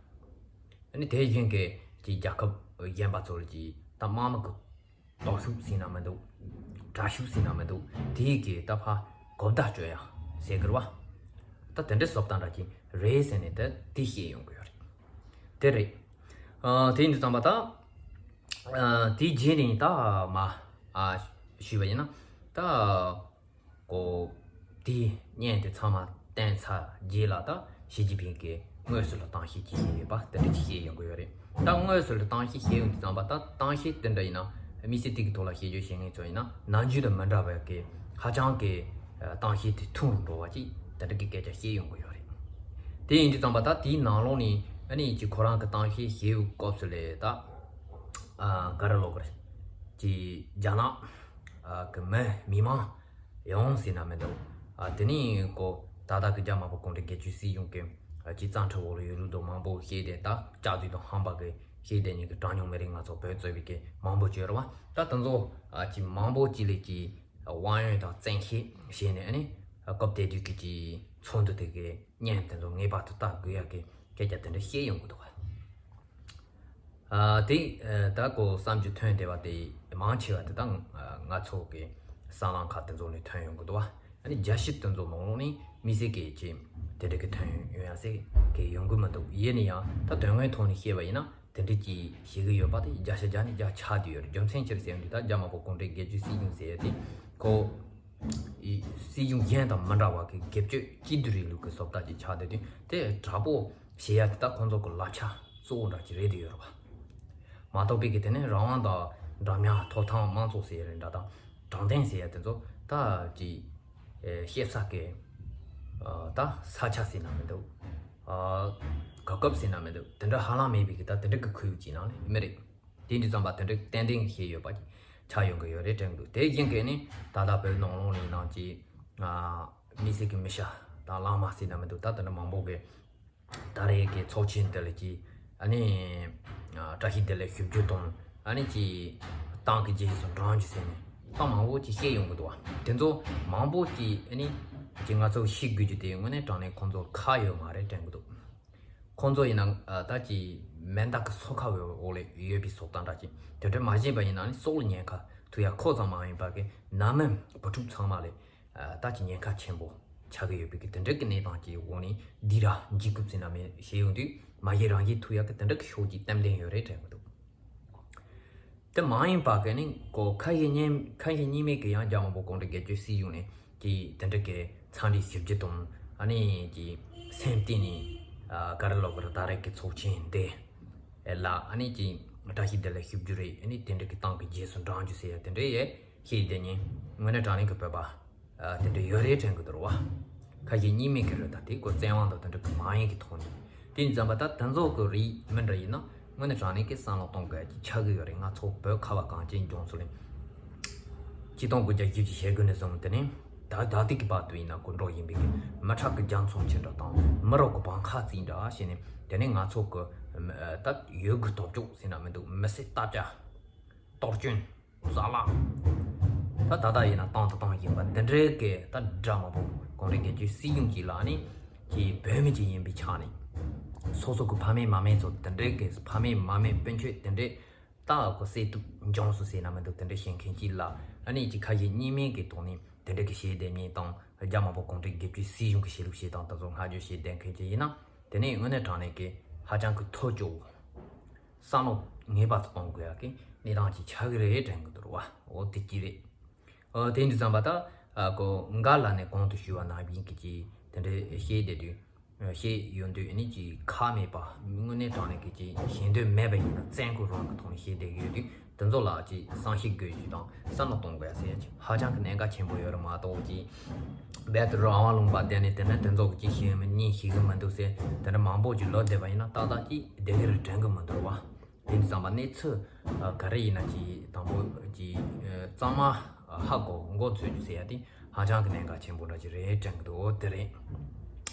ཨ་ནི་དེ་བཞིན་གྱི་ཅིག་རྒྱལ་ཁབ་གཞན་པ་ཚོ་ལ་ཅིག་ད་དམག་མི་གི་སྟོབས་ཤུགས་ཟེར་ན་མི་འདུག་དྲག་ཤུགས་ཟེར་ན་མི་འདུག་དེའི་གི་ད་ཕར་གོ་བརྡ་སྤྲོད་ཡ་ཟེར་གི་རེད་བ། ད་དེ་འདྲའི་བཟོ་ལྟ་འདྲ་ཅིག་རེད་ཟེར་ནས་ད་དེ་བཤད་ཡོང་གི་ཡོད་རེད། དེ་རེད། ཨ་དེ་ཡིན་དུས་ཙམ་པ་ད་ཨ་དེའི་རྗེས་ནས་ད་མ་ཨ་ཞུས་པ་ཡིན་ན་ད། གོ། དེའི་བརྙན་དེ་ཚང་མ་བསྟན་ཚར་རྗེས་ལ་ད་ཞི་ཅིན་ཕིང་གིས་དངོས་སུ་ལ་གཏམ་བཤད་ཅིག་བྱས་ཡོད་པ་དེ་འདྲ་ཅིག་བཤད་ཡོང་གི་ཡོད་རེད། ད་དངོས་སུ་ལ་གཏམ་བཤད་བྱས་ཡོང་དུས་ཙམ་པ་ད་གཏམ་བཤད་དེ་འདྲ་ཡིན་ན་དམིགས་བསལ་དེ་གི་ཐོག་ལ་བཤད་རྒྱུ་བཤད་མཁན་ཚོ་ཡིན་ན་ནམ་རྒྱུན་དང་མི་འདྲ་བའི་གི་ཧ་ཅང་གི་གཏམ་བཤད་དེ་ཐུང་རུ་འགྲོ་བ་ཅིག་དེ་འདྲ་གི་སྐད་ཆ་བཤད་ཡོང་གི་ཡོད་རེད། དེ་ཡིན་དུས་ཙམ་པ་ད་དེའི་ནང་ལོགས་ནས་ཨ་ནི་ཅིག་ཁོ་རང་གི་གཏམ་བཤད་བྱས་ཡོད་སྐབས་སུ་ལས་ད་ཨ་ག་རེ་ལབ་དགོས་རེད། ཅིག་རྒྱ་ནག་ཨ་གི་མི་མི་མང་ཡོངས་ཟེར་ན་མི་འདུག་ཨ་དེ་ནས་ཀོ་ད་ལྟ་གི་རྒྱ་དམར་པོ་གུང་ཁྲན་སྒེར་གཅོད་སྲིད་གཞུང་གི་ཨ་ཅིག་གཙང་ཁྲི་འོག་ལ་ཡོད་ལུགས་དང་མང་པོ་བཤད་དེ་ད་སྐྱག་རྫུན་དང་ཧམ་པ་གི་བཤད་དེ་ཉིད་ཀྱི་གྲངས་ཉུང་མི་རིགས་ང་ཚོ་བོད་གཙོས་པའི་གི་མང་པོ་བྱོས་ར་བ། ད་དེ་ཚོ་ཨ་ཅིག་མང་པོ་ཅིག་ལས་ཀྱི་དབང་ཡོན་དང་བཙན་ཤེད་བྱས་ནས་ཨ་ནི་སྐབས་དེ་དུས་ཀྱི་ཅིག་ཚོགས་འདུ་དེ་གི་བརྙན་དེ་ཚོ་ངེས་པར་དུ་ལྟ་དགོས་ཡ་གི་སྐད་ཆ་དེ་འདྲ་བཤད་ཡོང་གི་འདུག་བ། ཨ་དེ་ཨ་ད་ཀོ་བསམ་རྒྱུ་ཐོན་བསྡད་པ་དེ་མང་ཆེ་བ་དེ་དག་ང་ཚོ་གི་བསམ་བློ་ཁག་དེ་ཚོ་ནས་ཐོན་ཡོང་གི་འདུག་བ། ཨ་ནི་རྒྱ་ཤི་དེ་ཚོ་ནང་ལོགས་ནས་དམིགས་བསལ་གི་ཅིག་དེ་འདྲ་གི་ཐོན་ཡོང་ཡ་ཟེར་གི་ཡོང་གི་མི་འདུག་ཡིན་ན་ཡང་ད་དོན་དངོས་ཐོག་ནས་བཤད་པ་ཡིན་ན་དེ་འདྲ་ཅིག་བཤད་གི་ཡོད་པ་དེ་བརྒྱ་ཆ་བརྒྱ་ནས་བརྒྱ་ཆགས་བསྡད་ཡོད་རེད། རྒྱུ་མཚན་ཅི་རེད་ཟེར་ཡོང་དུས་ད་རྒྱ་དམར་པོ་གུང་ཁྲན་སྒེར་གཅོད་སྲིད་གཞུང་ཟེར་ཡ་དེ་ཁོ་ཨི་སྲིད་གཞུང་གཞན་དང་མི་འདྲ་བ་གི་སྒེར་གཅོད་གཅིག་སྡུད་རིང་ལུགས་ཀྱི་བཟོ་ལྟ་ཅིག་ཆགས་བསྡད་དུས་དེ་དྲག་པོ་བྱེད་ཡ་དེ་ད་ཁོང་ཚོ་གི་བསླབ་བྱ་གཙོ་བོ་འདྲ་ཅིག་རེད་དེ་ཡོད་རེད་བ། མ་གཏོགས་པའི་གི་དེ་ནས་རང་དབང་དང་འདྲ་མཉམ་ཐོབ་ཐང་དམངས་གཙོ་ཟེར་ཡ་རེད་འདྲ་དང་དྲང་བདེན་ཟེར་ཡ་དེ་ཚོ་ད་ཅིག་ཨེ་ཤེས་ས་གི་ཨ་ད་ས་ཆ་ཟེར་ན་མི་འདུག་ཨ་གོ་སྐབས་ཟེར་ན་མི་འདུག་དེ་འདྲ་ཧ་ལམ་མེད་པའི་གི་ད་དེ་འདྲ་གི་ཁུལ་ཅིག་ནང་ནས་མི་རེད། དེ་འདྲ་ཙམ་པ་དེ་འདྲ་ཏན་ཏན་ཤེས་ཡོད་པ་ཆགས་ཡོང་གི་ཡོད་རེད་དྲན་གི་འདུག་དེ་བཞིན་གི་ནི་ད་ལྟ་བོད་ནང་ལོགས་ནས་ནང་ཅིག་ཨ་དམིགས་བསལ་གི་མི་ཤ་དང་གླང་མ་ཟེར་ན་མི་འདུག་ད་དེ་འདྲ་མང་པོ་གི་ད་རེས་ཀྱི་ཚོགས་ཆེན་འདི་ལ་ཅིག་ཨ་ནི་ཨ་བཀྲ་ཤིས་བདེ་ལེགས་ཞུ་རྒྱུ་དང་ཨ་ནི་ཅིག་ཏང་གི་རྗེས་སུ་འབྲང་རྒྱུ་ཟེར་ནས་ཏང་མང་པོ་ཅིག་བཤད་ཡོང་གི་འདུག་བ། དེ་ཚོ་མང་པོ་ཅིག་ཨ་ནི་ཅིག་ང་ཚོ་ཤེས་དགོས་རྒྱུ་དེ་དངོས་གནས་དྲང་གནས་ཁོང་ཚོར་ཁག་ཡོད་མ་རེད་དྲན་གི་འདུག་ཁོང་ཚོ་ཡིན་ན་ཨ་ད་ཅིག་མེ་མདའ་གི་སོ་ཁ་འོག་ལ་ཡོད་པའི་བཟོ་ལྟ་འདྲ་ཅིག་དེ་འདྲ་མ་ཤེས་པ་ཡིན་ན་ནི་སྲོག་ལ་ཉེན་ཁ་ཐུག་ཡ་ཁོ་ཙམ་མ་ཡིན་པ་གི་ནང་མི་བུ་ཕྲུག་ཚང་མ་ལ་ཨ་ད་ཅིག་ཉེན་ཁ་ཆེན་པོ་ཆགས་ཀྱི་ཡོད་པའི་གི་དེ་འདྲ་གི་གནས་སྟངས་ཀྱི་འོག་ནས་འདི་ར་འཇིགས་སྐུལ་ཟེར་ན་མེད་བྱས་ཡོང་དུས་མ་གཞི་རང་གཞན་ཐུག་ཡ་གི་དེ་འདྲ་གི་ཕྱོགས་ཀྱི་གཏན་གཏན་ཡོད་རེད་དྲན་གི་འདུག་དེ་མ་ཡིན་པ་གི་ནི་ཁོ་ཁ་ཞེ་གཉིས་ཁ་ཞེ་གཉིས་མེད་གི་ཡང་རྒྱ་དམར་པོ་གུང་ཁྲན་སྒེར་གཅོད་སྲིད་གཞུང་ནས་ཀྱི་དེ་འདྲ་གི་འཚམས་འདྲི་ཞུ་རྒྱུ་དང་ཨ་ནི་ཀྱི་སེམས་གཏིང་ནས་ཨ་ག་རེ་ལབ་དགོས་རེད། ད་རེས་ཀྱི་ཚོགས་ཆེན་འདི་ལ་ཨ་ནི་ཀྱི་བཀྲ་ཤིས་བདེ་ལེགས་ཞུ་རྒྱུ་རེད། ཨ་ནི་དེ་འདྲ་གི་ཏང་གི་རྗེས་སུ་འབྲང་རྒྱུ་ཟེར་ཡ་དེ་འདྲ་ཡས་ཤེས་བསྡད་ཉིན་དངོས་གནས་དྲང་གནས་ཀྱི་བོད་པ་ཨ་དེ་འདྲ་ཡོད་རེད་དྲན་གི་འདུག་རེད་བ། ཁ་ཞེ་གཉིས་མེད་ཀྱི་རེད། ད་དེ་ཀོ་བཙན་དབང་དང་དེ་འདྲ་གི་མ་ཡིན་གྱི་ཐོག་ནས་དེ་ཙམ་པ་ད་དེ་ཚོ་གི་རིགས་མི་འདྲ་ཡིན་ན་དངོས་གནས་དྲང་གནས་ཀྱི་བསམ་བློ་གཏོང་དགོས་ཀྱི་ཆགས་ཀྱི་ཡོད་རེད། ང་ཚོ་བོད་ཁ་བ་གངས་ཅན་ལྗོངས་སུ་ལ་ཆིག་སྟོང་དགུ་བརྒྱ་བཞི་བཅུ་ཞེ་དགུ་ནས་བཟུང་དེ་ནས་ད་ད་ལྟའི་གི་བར་དུ་ཡིན་ན་ཀོ་འགྲོ་བཞིན་པའི་གི་མི་ཁྲག་གི་རྒྱ་མཚོ་ཆེ་འདྲ་དང་མི་རོགས་གི་བང་ཁ་རྩིས་འདྲ་བྱས་ནས་དེ་ནས་ང་ཚོ་གི་ད་ཡོད་དགུ་སྟོབས་ཅོག་ཟེར་ན་མི་འདུག་མི་སེར་སྟབས་ཀྱ་གཏོར་སྐྱོན། ཟ་ལ། ད་ད་ལྟ་ཡིན་ན་བཏང་དང་བཏང་བཞིན་པ་འདི་འདྲའི་གི་ད་འདྲ་མ་པོ་གུང་ཁྲན་སྒེར་གཅོད་སྲིད་གཞུང་གི་ལག་ནས་ཀྱི་བོད་མི་ཅིག་ཡིན་པའི་ཆ་ནས་སོ་སོ་གི་ཕ་མེས་མ་མེས་ཚོ་འདི་འདྲའི་གི་ཕ་མེས་མ་མེས་སྤུན་མཆེད་འདི་འདྲའི་ད་གི་བསད་གཏུབ་འཇོམས་སུ་ཟེར་ན་མི་འདུག་འདི་འདྲའི་བྱེད་མཁན་གྱི་ལ་ཨ་ནི་ཀྱི་ཁ་ཞེ་གཉིས་མེད་ཀྱི་ཐོག་ནས་འདི་འདྲའི་གི་བྱས་བསྡད་མཁན་དང་རྒྱ་མ་པོ་གུང་ཁྲན་སྒེར་གཅོད་སྲིད་གཞུང་གི་བྱེད་ལུགས་བྱེད་སྟངས་དེ་ཚོ་བསྔགས་བརྗོད་བྱས་བསྡད་མཁན་ཅིག་ཡིན་ན་དེ་ནས་དངོས་གནས་དྲང་གནས་ཀྱི་ཧ་ཅང་གི་ཐོ་ཅོ་བོ། བསམ་བློ་ངེས་པར་དུ་གཏོང་དགོས་ཡག་གི་གནས་སྟངས་ཅིག་ཆགས་ཀྱི་རེད་དྲན་གྱི་འདུག་རེད་བ། འོ་དེ་ཅི་རེད། འོ་དེ་འདྲ་ཙམ་པ་ད་ཨ་ཀོ་འགའ་ལ་ནས་གོང་དུ་ཞུས་པ་ནང་བཞིན་གྱི་ཅིག་དེ་འདྲའི་བཤད་བསྡད་དུས་བཤད་ཡོང་དུས་ཨ་ནི་ཅིག་ཁག་མེད་པ་དངོས་གནས་དྲང་གནས་ཀྱི་ཅིག་ཞེ་འདོད་མེད་པ་ཡིན་ན་བཙན་སྐུལ་རང་གི་ཐོག་ནས་བཤད་བསྡད་ཀྱི་ཡོད་དུས་ དེ་ཚོ་ལ་ཅིག་བསམ་ཤེས་དགོས་རྒྱུ་དང་བསམ་བློ་གཏོང་དགོས་ཟེར་ཡ་ཅིག་ཧ་ཅང་གི་གནད་འགག་ཆེན་པོ་ཡོད་རེད་མ་གཏོགས། ཅིག་རྦད་དེ་རང་དབང་ལུང་པ་བསྡད་ནས་དེ་འདྲ་དེ་ཚོ་གི་ཅིག་ཤེས་མི་གཉིས་ཤེས་གི་མི་འདུག་ཟེར་དེ་འདྲ་མང་པོ་ཅིག་ལབ་བསྡད་པ་ཡིན་ན་ཏག་ཏག་ཅིག་བདེ་གི་རེད་དྲན་གི་མི་འདུག་བ། དེ་འདྲ་ཙམ་པ་གནས་ཚུལ་ག་རེ་ཡིན་ན་ཅིག་དང་པོ་ཅིག་གཙང་མ་ཧ་གོ་མགོ་འཚོས་རྒྱུ་ཟེར་ཡ་དེ་ཧ་ཅང་གི་གནད་འགག་ཆེན་པོ་འདྲ་ཅིག་རེད་དྲན་གི་འདུག་དེ་རེད།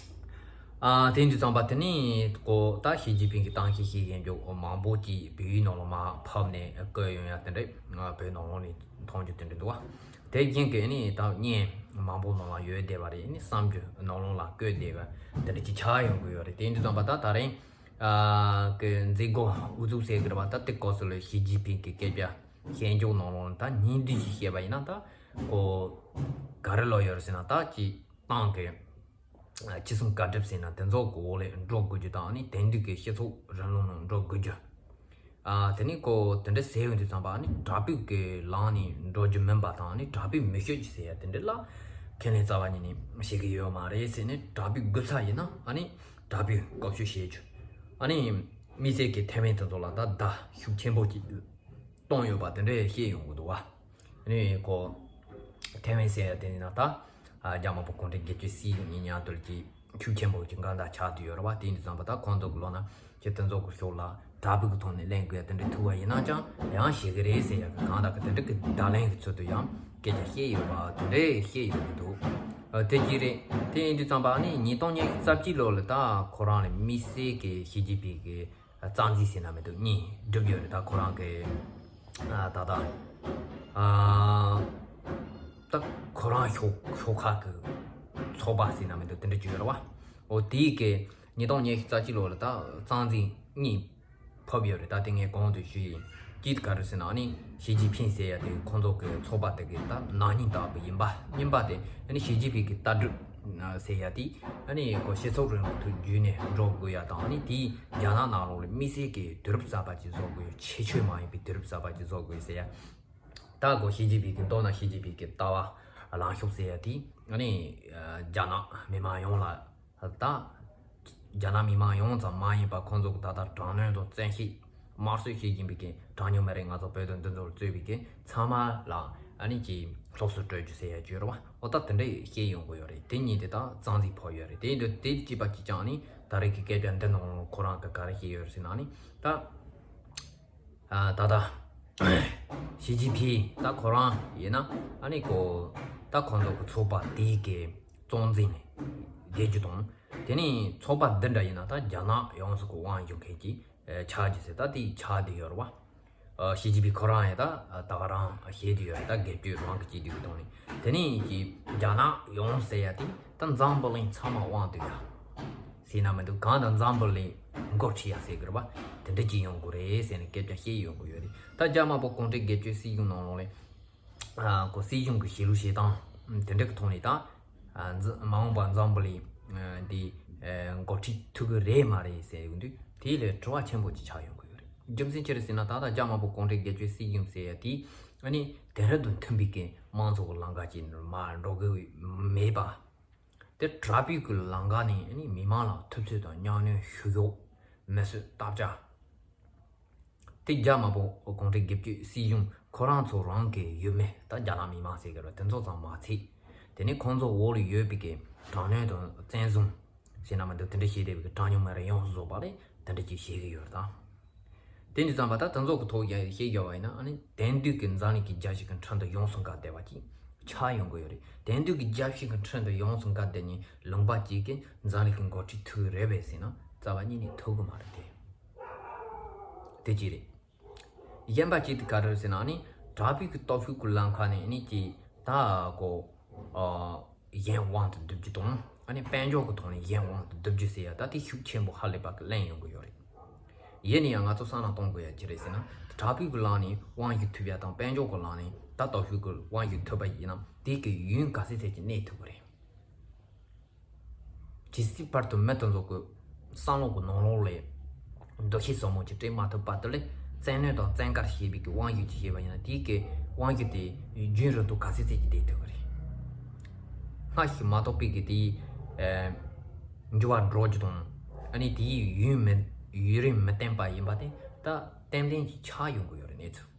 ཨ་དེ་འདྲ་ཙམ་པ་དེ་ནས་ཀོ་ད་ཞི་ཅིན་ཕིང་གི་ཏང་ཤེས་ཤེས་ཡན་འཇོག་མང་པོ་ཅིག་བོད་ཡིག་ནང་ལ་མར་ཕབ་ནས་བཀོད་ཡོང་ཡ་དེ་འདྲ་ང་བོད་ནང་ལོགས་ནས་མཐོང་རྒྱུ་དེ་འདྲ་འདུག་བ། དེ་རྐྱེན་གྱིས་ནི་ད་བརྙན་མང་པོ་ནང་ལ་ཡོད་བསྡད་པ་རེད། ནི་བསམ་རྒྱུ་ནང་ལོགས་ལ་བཀོད་བསྡད་པ་དེ་འདྲ་ཅིག་ཆགས་ཡོང་གི་ཡོད་རེད། དེ་འདྲ་ཙམ་པ་ད་ད་རིང་ཨ་གི་མཛད་སྒོ་དབུ་འཛུགས་ཟེར་གི་རེད་བ། ད་དེ་སྐབས་སུ་ལ་ཞི་ཅིན་ཕིང་གི་སྐད་ཆ་ཞལ་འཇོག་ནང་ལོགས་ད་ཉིན་བསྡུས་ཤིག་བཤད་པ་ཡིན་ན་ད་ཀོ་ག་རེ་ལབ་ཡོད་རེད་ཟེར་ན། ད་ཅིག་ཏང་གི་ཅི་གསུང་བཀའ་སྒྲུབ་ཟེར་ན་དེ་ཚོ་གི་འོག་ལ་འགྲོ་དགོས་རྒྱུ་དང་། ནི་དེང་དུས་ཀྱི་སྤྱི་ཚོགས་རིང་ལུགས་ནང་འགྲོ་དགོས་རྒྱུ། ཨ་དེ་ནི་ཀོ་དེ་འདྲ་ཟེར་ཡོང་དུས་ཙམ་པ་ནི་དྲག་པོའི་གི་ལམ་ནས་འགྲོ་རྒྱུ་མིན་པ་དང་། ནི་དྲག་པོའི་མི་ཤོད་ཀྱི་ཟེར་ཡ་དེ་འདྲ་ལ་ཁས་ལེན་རྩ་བ་ཉིད་ནས་བྱེད་ཀྱི་ཡོད་མ་རེད་ཟེར། ནི་དྲག་པོའི་རྒུད་ཚད་ཡིན་ན་ཨ་ནི་དྲག་པོའི་སྐོབས་ཤུགས་བྱེད་རྒྱུ། ཨ་ནི་དམིགས་བསལ་གྱི་ཐའེ་ཝན་དེ་ཚོ་ལ་ད་བརྡ་ཤུགས་ཆེན་པོ་ཅིག་གཏོང་ཡོད་པ་དེ་འདྲ་བཤད་ཡོང་གི་འདུག་བ། ནི་ཁོ་ཐའེ་ཝན་ཟེར་ཡ་དེ་ནི་ན་ད་རྒྱ་དམར་པོ་གུང་ཁྲན་སྒེར་གཅོད་སྲིད་གཞུང་གཉིས་མཉམ་དུ་ལ་ཅིག་ཤུགས་ཆེན་པོ་ཅིག་འགལ་ཟླ་ཆགས་བསྡད་ཡོད་རེད་བ། དེ་ཡིན་དུས་ཙམ་པ་ད་ཁོང་ཚོ་གི་ལོག་ན་ཅིག་དེ་ཚོ་གི་ཕྱོགས་ལ་དྲག་པོའི་གི་ཐོག་ནས་ལེན་དགོས་ཡ་དེ་འདྲ་ཐུག་པ་ཡིན་ན་ཅང་ཡང་བྱེད་གི་རེད་ཟེར་ཡ་གི་གང་ལྟར་གི་དེ་འདྲ་གི་བརྡ་ལན་གི་ཚུལ་དུ་ཡང་སྐད་ཆ་བཤད་ཡོད་པ་དེ་འདྲ་བཤད་ཡོང་གི་འདུག་དེ་གཅིག་རེད། དེ་ཡིན་དུས་ཙམ་པ་ནི་ཉིས་སྟོང་ཉི་ཤུ་རྩ་གཅིག་ལོ་ལ་ད་ཁོ་རང་ལ་དམིགས་བསལ་གི་ཞི་ཅིན་ཕིང་གི་རྩ་འཛིན་ཟེར་ན་མི་འདུག་གཉིས་བསྒྲུབས་ཡོད་རེད། ད་ཁོ་རང་གི་ཨ་ད་ད་ཨ་ད་ཁོ་རང་ཤོག་ཤོག་ཁག་གི་ཚོགས་པ་ཟེར་ན་མི་འདུག་དེ་འདྲ་ཅིག་ཡོད་རེད་བ། འོ་དེའི་གི་ཉིས་སྟོང་ཉི་ཤུ་རྩ་གཅིག་ལོ་ལ་ད་རྩ་འཛིན་གཉིས་ཕབ་ཡོད་རེད། ད་དེ་ངས་གོང་དུ་ཞུས་ཡིན། གཅིག་ག་རེ་ཟེར་ན་ཨ་ནི་ཞི་ཅིན་ཕིང་ཟེར་ཡ་དེ་ཁོང་ཚོ་གི་ཚོགས་པ་དེ་གི་ད་ནག་ཉེས་ལྟ་བུ་ཡིན་པ། གཉིས་པ་དེ་ཨ་ནི་ཞི་ཅིན་ཕིང་གི་ལྟ་གྲུབ་ཟེར་ཡ་དེ་ཨ་ནི་ཁོ་སྤྱི་ཚོགས་རིང་ལུགས་ཐོག་བརྒྱུད་ནས་འགྲོ་དགོས་ཡ་དང་། ཨ་ནི་དེ་རྒྱ་ནག་ནང་ལོགས་ལ་དམིགས་བསལ་གྱི་དུས་རབས་གསར་པ་ཅིག་བཟོ་དགོས་ཡ། ཁྱད་ཆོས་མ་ཡིན་པའི་དུས་རབས་གསར་པ་ཅིག་བཟོ་དགོས་ཟེར་ཡ། ད་ཁོ་ཞི་ཅིན་ཕིང་གི་མདོར་ན་ཞི་ཅིན་ཕིང་གི་ལྟ་བ་ལངས་ཕྱོགས་ཟེར་ཡ་དེ་ཨ་ནི་རྒྱ་ནག་མི་མང་ཡོངས་ལ། ད་རྒྱ་ནག་མི་མང་ཡོངས་ཙམ་མ་ཡིན་པར་ཁོང་ཚོ་གི་ད་ལྟ་དྲག་གནོན་དང་བཙན་ཤེད་དམར་གསོད་བྱེད་བཞིན་པའི་གི་གྲངས་ཉུང་མི་རིགས་ང་ཚོ་བོད་དང་འདི་ཚོར་གཙོས་པའི་གི་ཚང་མ་ལ་ཨ་ནི་ཀྱི་སློབ་གསོ་སྤྲོད་རྒྱུ་ཟེར་ཡ་བརྗོད་རོགས། འོ་ད་དེ་འདྲ་བཤད་ཡོང་གི་ཡོད་རེད། དེ་གཉིས་དེ་ད་རྩ་འཛིན་ཕོག་ཡོད་རེད། དེ་འདི་དེ་གཅིག་པ་གཅིག་རྐྱང་ནི་ད་རེས་ཀྱི་སྐད་ཆ་འདི་ནང་ཁོ་རང་གི་ག་རེ་བཤད་ཡོད་རེད་ཟེར་ན་ནི་ད། ཨ་ད་ད་ཞི་ཅིན་ཕིང་ད་ཁོ་རང་ཡིན་ན་ཨ་ནི་ཀོ་ད་ཁོང་ཚོ་གི་ཚོགས་པ་དེའི་གི་གཙོ་འཛིན་ནས་བསྡད་རྒྱུ་དང་། དེ་ནས་ཚོགས་པ་འདི་འདྲ་ཡིན་ན་ད་རྒྱ་ནག་ཡོངས་སུ་གི་དབང་བསྒྱུར་མཁན་གྱི་ཆགས་རྒྱུ་ཟེར་ད་དེ་ཆགས་བསྡད་ཡོད་རེད་བ། ཨ་ཞི་ཅིན་ཕིང་ཁོ་རང་ཡང་ད་ད་ག་རང་བཤད་བསྡད་ཡོད་རེད། ད་སྒེར་གཅོད་རང་གི་བྱེད་བསྡད་ཀྱི་དོན་ནི། དེ་ནས་ཀྱི་རྒྱ་ནག་ཡོངས་ཟེར་ཡ་དེ་ད་འཛམ་བུ་གླིང་ཚང་མ་དབང་བསྡུ་ཡ་ཟེར་ན་མི་འདུག་གང་ལྟར་འཛམ་བུ་གླིང་འགོ་ཁྲིད་ཡ་ཟེར་གི་རེད་བ། དེ་འདྲ་ཅིག་ཡོང་དགོས་རེད་ཟེར་ནས་སྐད་ཆ་བཤད་ཡོང་གི་ཡོད་རེད། ད་རྒྱ་དམར་པོ་གུང་ཁྲན་སྒེར་གཅོད་སྲིད་གཞུང་ནང་ལོགས་ལ་ཨ་ཁོ་སྲིད་གཞུང་གི་བྱེད་ལུགས་བྱེད་སྟངས་དེ་འདྲ་གི་ཐོག་ནས་ད་ཨ་འཛི་མ་འོངས་པ་འཛམ་བུ་གླིང་ཨ་འདི་ཨ་འགོ་ཁྲིད་ཐུབ་གི་རེད་མ་རེད་ཟེར་ཡོང་དུས་དེ་ལས་དྲི་བ་ཆེན་པོ་ཅིག་ཆགས་ཡོང་གི་ཡོད་རེད། རྒྱུ་མཚན་ཅི་རེད་ཟེར་ན་ད་ལྟ་རྒྱ་དམར་པོ་གུང་ཁྲན་སྒེར་གཅོད་སྲིད་གཞུང་ཟེར་ཡ་དེ་ཨ་ནི་དེང་རབས་དང་མཐུན་པའི་གི་དམངས་གཙོ་གི་ལམ་ཁ་ཅིག་མར་འགྲོ་གི་མེད་པ། དེ་དྲག་པོའི་གི་ལམ་ཁ་ནས་ཨ་ནི་མི་མང་ལ་ཐུབ་ཚོད་དང་གཉའ་གནོན་བཤུ་གཞོག་མི་གསོད་རྟ་བཅག་དེ་རྒྱ་དམར་པོ་གུང་ཁྲན་སྒེར་གཅོད་སྲིད་གཞུང་ཁོ་རང་ཚོ་རང་གི་ཡུལ་མི་ད་རྒྱ་ནག་མི་མང་ཟེར་གི་རེད། དེ་ཚོ་ཙམ་མ་ཚད་དེ་ནས་ཁོང་ཚོ་འོག་ལ་ཡོད་པའི་གི་དྲག་གནོན་དང་བཙན་བཟུང་ཟེར་ན་མི་འདུག་དེ་འདྲ་བྱས་བསྡད་པའི་གི་གྲངས་ཉུང་མི་རིགས་ཡོངས་སུ་རྫོགས་པ་ལ་དེ་འདྲ་ཅིག་བྱེད་གི་ཡོད་རེད་ད། དེ་འདྲ་ཙམ་པ་ད་དེ་ཚོ་གི་ཐོག་ཡ་བཤད་རྒྱུ་བ་ཡིན་ན་ཨ་ནི་དེང་དུས་ཀྱི་འཛམ་གླིང་གི་རྒྱལ་སྤྱི་གི་ཁྲོད་དུ་ཡོངས་སུ་འགལ་བསྡད་པ་ཅིག་ཆགས་ཡོང་གི་ཡོད་རེད། དེང་དུས་ཀྱི་རྒྱལ་སྤྱི་གི་ཁྲོད་དུ་ཡོངས་སུ་འགལ་བསྡད་མཁན་ལུང་པ་གཅིག་གིས་འཛམ་གླིང་གི་འགོ་ཁྲིད་ཐུབ་ཀྱི་རེད་པས་ཟེར་ན་རྩ་བ་ཉིད་ནས་ཐུབ་ཀྱི་མ་རེད་དེ། དེ་གཅིག་རེད། གཞན་པ་གཅིག་དེ་ག་རེ་རེད་ཟེར་ན་ཨ་ནི་དྲག་པོའི་གི་སྟོབས་ཤུགས་ཀྱི་ལམ་ཁ་ནས་ཨ་ནི་ཅིག་ད་གོ་ཨ་གཞན་དབང་དུ་བསྡུ་རྒྱུ་དང་ཨ་ནི་དཔལ་འབྱོར་གྱི་ཐོག་ནས་གཞན་དབང་དུ་བསྡུ་རྒྱུ་ཟེར་ཡ་ད་དེ་ཤུགས་ཆེན་པོ་ཧ་ལས་པ་གི་གླེང་ཡོང་གི་ཡོད་རེད། ཡིན་ན་ཡང་ང་ཚོ་བསམ་བློ་གཏོང་དགོས་ཡ་ཅི་རེད་ཟེར་ན་དྲག་པོའི་གི་ལམ་ནས་དབང་སྒྱུར་ཐུབ་ཡ་དང་དཔལ་འབྱོར་གྱི་ལམ་ནས་ད་སྟོབས་ཤུགས་ཀྱི་དབང་སྒྱུར་ཐུབ་པ་ཡིན་ན་དེ་གི་ཡུན་ག་ཚོད་ཚད་ཅིག་གནས་ཐུབ་ཀྱི་རེད། ཇི་སྲིད་བར་དུ་མི་དེ་ཚོ་གི་བསམ་བློ་གི་ནང་ལོགས་ལ་འདུ་ཤེས་ཟབ་མོ་ཅིག་སྤྲད་མ་ཐུབ་བར་དུ་ལ་བཙན་གནོན་དང་བཙན་བཀར་བྱེད་པའི་གི་དབང་སྒྱུར་ཅིག་བྱས་པ་ཡིན་ན་དེའི་གི་དབང་སྒྱུར་དེ་རྒྱུན་རིང་དུ་ག་ཚོད་ཚད་ཅིག་བསྡད་ཐུབ་ཀྱི་རེད། སྔར་བཞིན་མ་གཏོགས་པའི་གི་དེའི་ཨེ་འགྱུར་བ་འགྲོ་རྒྱུ་དང་ཨ་ནི་དེའི་ཡུན་མི་ཡུན་རིང་མི་བརྟན་པ་ཡིན་པ་དེ་ད་ཏན་ཏན་ཅིག་ཆགས་ཡོང་གི་ཡོད་རེད་གནས་ཚུལ།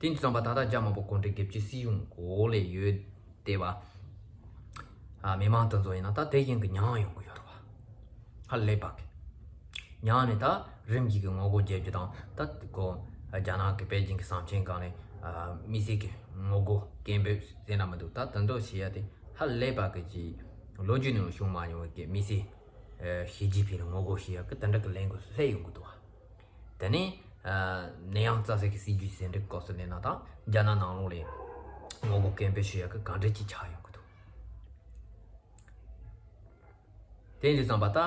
དེ་ཡིན་དུས་ཙམ་པ་ད་ལྟ་རྒྱ་དམར་པོ་གུང་ཁྲན་སྐྱབས་ཀྱི་སྲིད་གཞུང་འོག་ལ་ཡོད་བསྡད་པ། ཨ། མི་མང་དེ་ཚོ་ཡིན་ན་ད་དེ་བཞིན་གྱི་མྱངས་ཡོང་གི་ཡོད་རེད་བ། ཧ་ལས་པ་གི། མྱངས་ནས་ད་རིམ་གྱིས་ཀྱི་ངོ་རྒོལ་རྒྱག་རྒྱུ་དང་། ད་ཁོ་རྒྱ་ནག་གི་པེ་ཅིང་གི་གསང་འཕྲིན་སྒང་ནས། ཨ། དམིགས་བསལ་གྱི་ངོ་རྒོལ་སྐད་འབོད་ཟེར་ན་མི་འདུག་ད་དེ་འདྲ་བྱེད་ཡ་དེ་ཧ་ལས་པ་གི་ཅིག་ལོ་རྒྱུས་ནང་བྱུང་མ་མྱོང་བའི་གི་དམིགས་བསལ། ཨ། ཞི་ཅིན་ཕིང་ལ་ངོ་རྒོལ་བྱེད་ཡ་གི་དེ་འདྲ་གི་ལས་འགུལ་སླེབས་ཡོང་གི་འདུག་བ། དེ་ནས། ཨ། ནད་ཡམས་རྩ་བསལ་གྱི་སྲིད་ཇུས་ཟེར་འདྲ་སྐབས་སུ་སླེབས་ན་ད་རྒྱ་ནག་ནང་ལོགས་ལ་ངོ་རྒོལ་སྐད་འབོད་བྱེད་ཡ་གི་ག་འདྲ་ཅིག་ཆགས་ཡོང་གི་འདུག་དེ་འདྲ་ཙམ་པ་ད་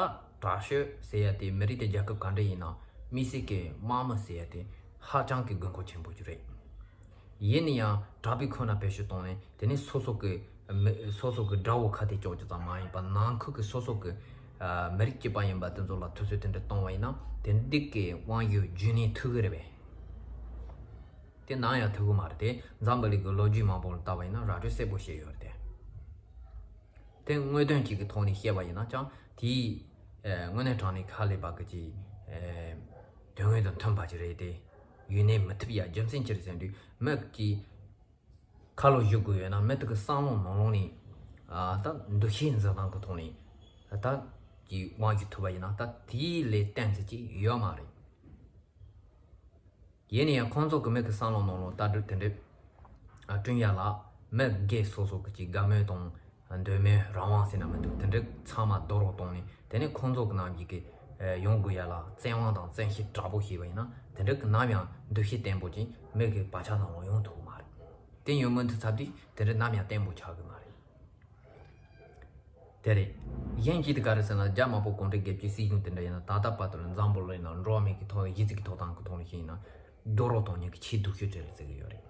དྲག་ཤོས་ཟེར་ཡ་དེ་མི་རིགས་དེ་རྒྱལ་ཁབ་ག་འདྲ་ཡིན་ན་དམིགས་བསལ་གྱི་དམག་མི་ཟེར་ཡ་དེ་ཧ་ཅང་གི་དགོས་མཁོ་ཆེན་པོ་ཅིག་རེད། ཡིན་ན་ཡང་དྲག་པོའི་ཁོ་ན་བེད་སྤྱོད་བཏང་ནས། དེ་ནས་སོ་སོ་གི་མི་སོ་སོ་གི་དགྲ་བོ་ཁ་གཏད་གཅོག་རྒྱུ་ཙམ་མ་ཡིན་པར་ནང་ཁུལ་གྱི་སོ་སོ་གི། ཨ། མི་རིགས་གཅིག་པ་ཡིན་པ་དེ་ཚོ་ལ་དུས་ཚོད་དེ་འདྲ་གཏོང་བ་ཡིན་ན་དེ་འདྲ་གི་དབང་ཡོད་རྒྱུ་ནས་ཐུག་གི་རེད་པས། དེ་ནམ་ཡང་ཐུག་གི་མ་རེད་དེ། འཛམ་བུ་གླིང་གི་ལོ་རྒྱུས་མང་པོ་ལ་བལྟས་པ་ཡིན་ན་ར་སྤྲོད་གསལ་པོ་བཤད་ཡོད་རེད་དེ། དེ་དངོས་དོན་གཅིག་གི་ཐོག་ནས་བཤད་པ་ཡིན་ན་ཀྱང་དེའི། ཨ། དངོས་གནས་དྲང་གནས་ཁ་ལས་པ་གི་ཅིག་ཨ། དོན་དངོས་དང་མཐུན་པ་ཅིག་རེད་དེ། ཡུན་ནས་མི་ཐུབ་ཡ། རྒྱུ་མཚན་ཅི་རེད་ཟེར་དུས་མི་གི་ཁ་ལོ་བཞུགས་དགོས་ཡོད་ན་མི་དེ་གི་བསམ་བློ་ནང་ལོགས་ནས། ཨ། ད་འདུ་ཤེས་འཛིན་སྟངས་ཀྱི་ཐོག་ནས་ད་ཀྱི་དབང་ཞིག་ཐུབ་པ་ཡིན་ན་ད་དེའི་ལས་གཏན་ཚིགས་ཅིག་ཡོད་མ་རེད། ཡིན་ན་ཡང་ཁོང་ཚོ་གི་མི་གི་བསམ་བློ་ནང་ལོགས་ལྟ་གྲུབ་དེ་འདྲ་བསྐྲུན་ཡ་ལ་མི་སྒེར་སོ་སོ་གི་ཅིག་དགའ་མོས་དང་འདོད་མོས་རང་དབང་ཟེར་ན་མི་འདུག་དེ་འདྲ་ཚང་མ་རྡོག་རོལ་བཏང་ནས། དེ་ནས་ཁོང་ཚོ་གི་ནང་གི་གི་ཡོང་དགོས་ཡ་ལ་བཙན་དབང་དང་བཙན་ཤེད་དྲག་པོ་བྱས་པ་ཡིན་ན་དེ་འདྲ་གི་ནམ་ཡང་འདུ་ཤེས་བརྟན་པོ་ཅིག་མི་གི་བག་ཆགས་ནང་ལོགས་ཡོང་ཐུབ་ཀྱི་མ་རེད། དེ་ཡོང་མི་ཐུབ་ཚར་དུས་དེ་འདྲ་ནམ་ཡང་བརྟན་པོ་ཆགས་ཀྱི་མ་རེད། དེ་རེད། གཞན་གཅིག་དེ་ག་རེ་ཟེར་ན་རྒྱ་དམར་པོ་གུང་ཁྲན་སྒེར་གྱི་སྲིད་གཞུང་དེ་འདྲ་ཡིན་ན་ད་ལྟ་བར་དུ་ལ་འཛམ་བུ་གླིང་ནང་འགྲོ་བ་མིའི་གི་ཐོག་གཞི་རྩའི་གི་ཐོབ་ཐང་གི་ཐོག་ནས་བཤད་ཡིན་ན་རྡོག་རོལ་གཏོང་མཁན་གྱི་ཆེས་སྡུག་ཤོས་གྲས་ལ་བརྩི་གི་ཡོད་རེད།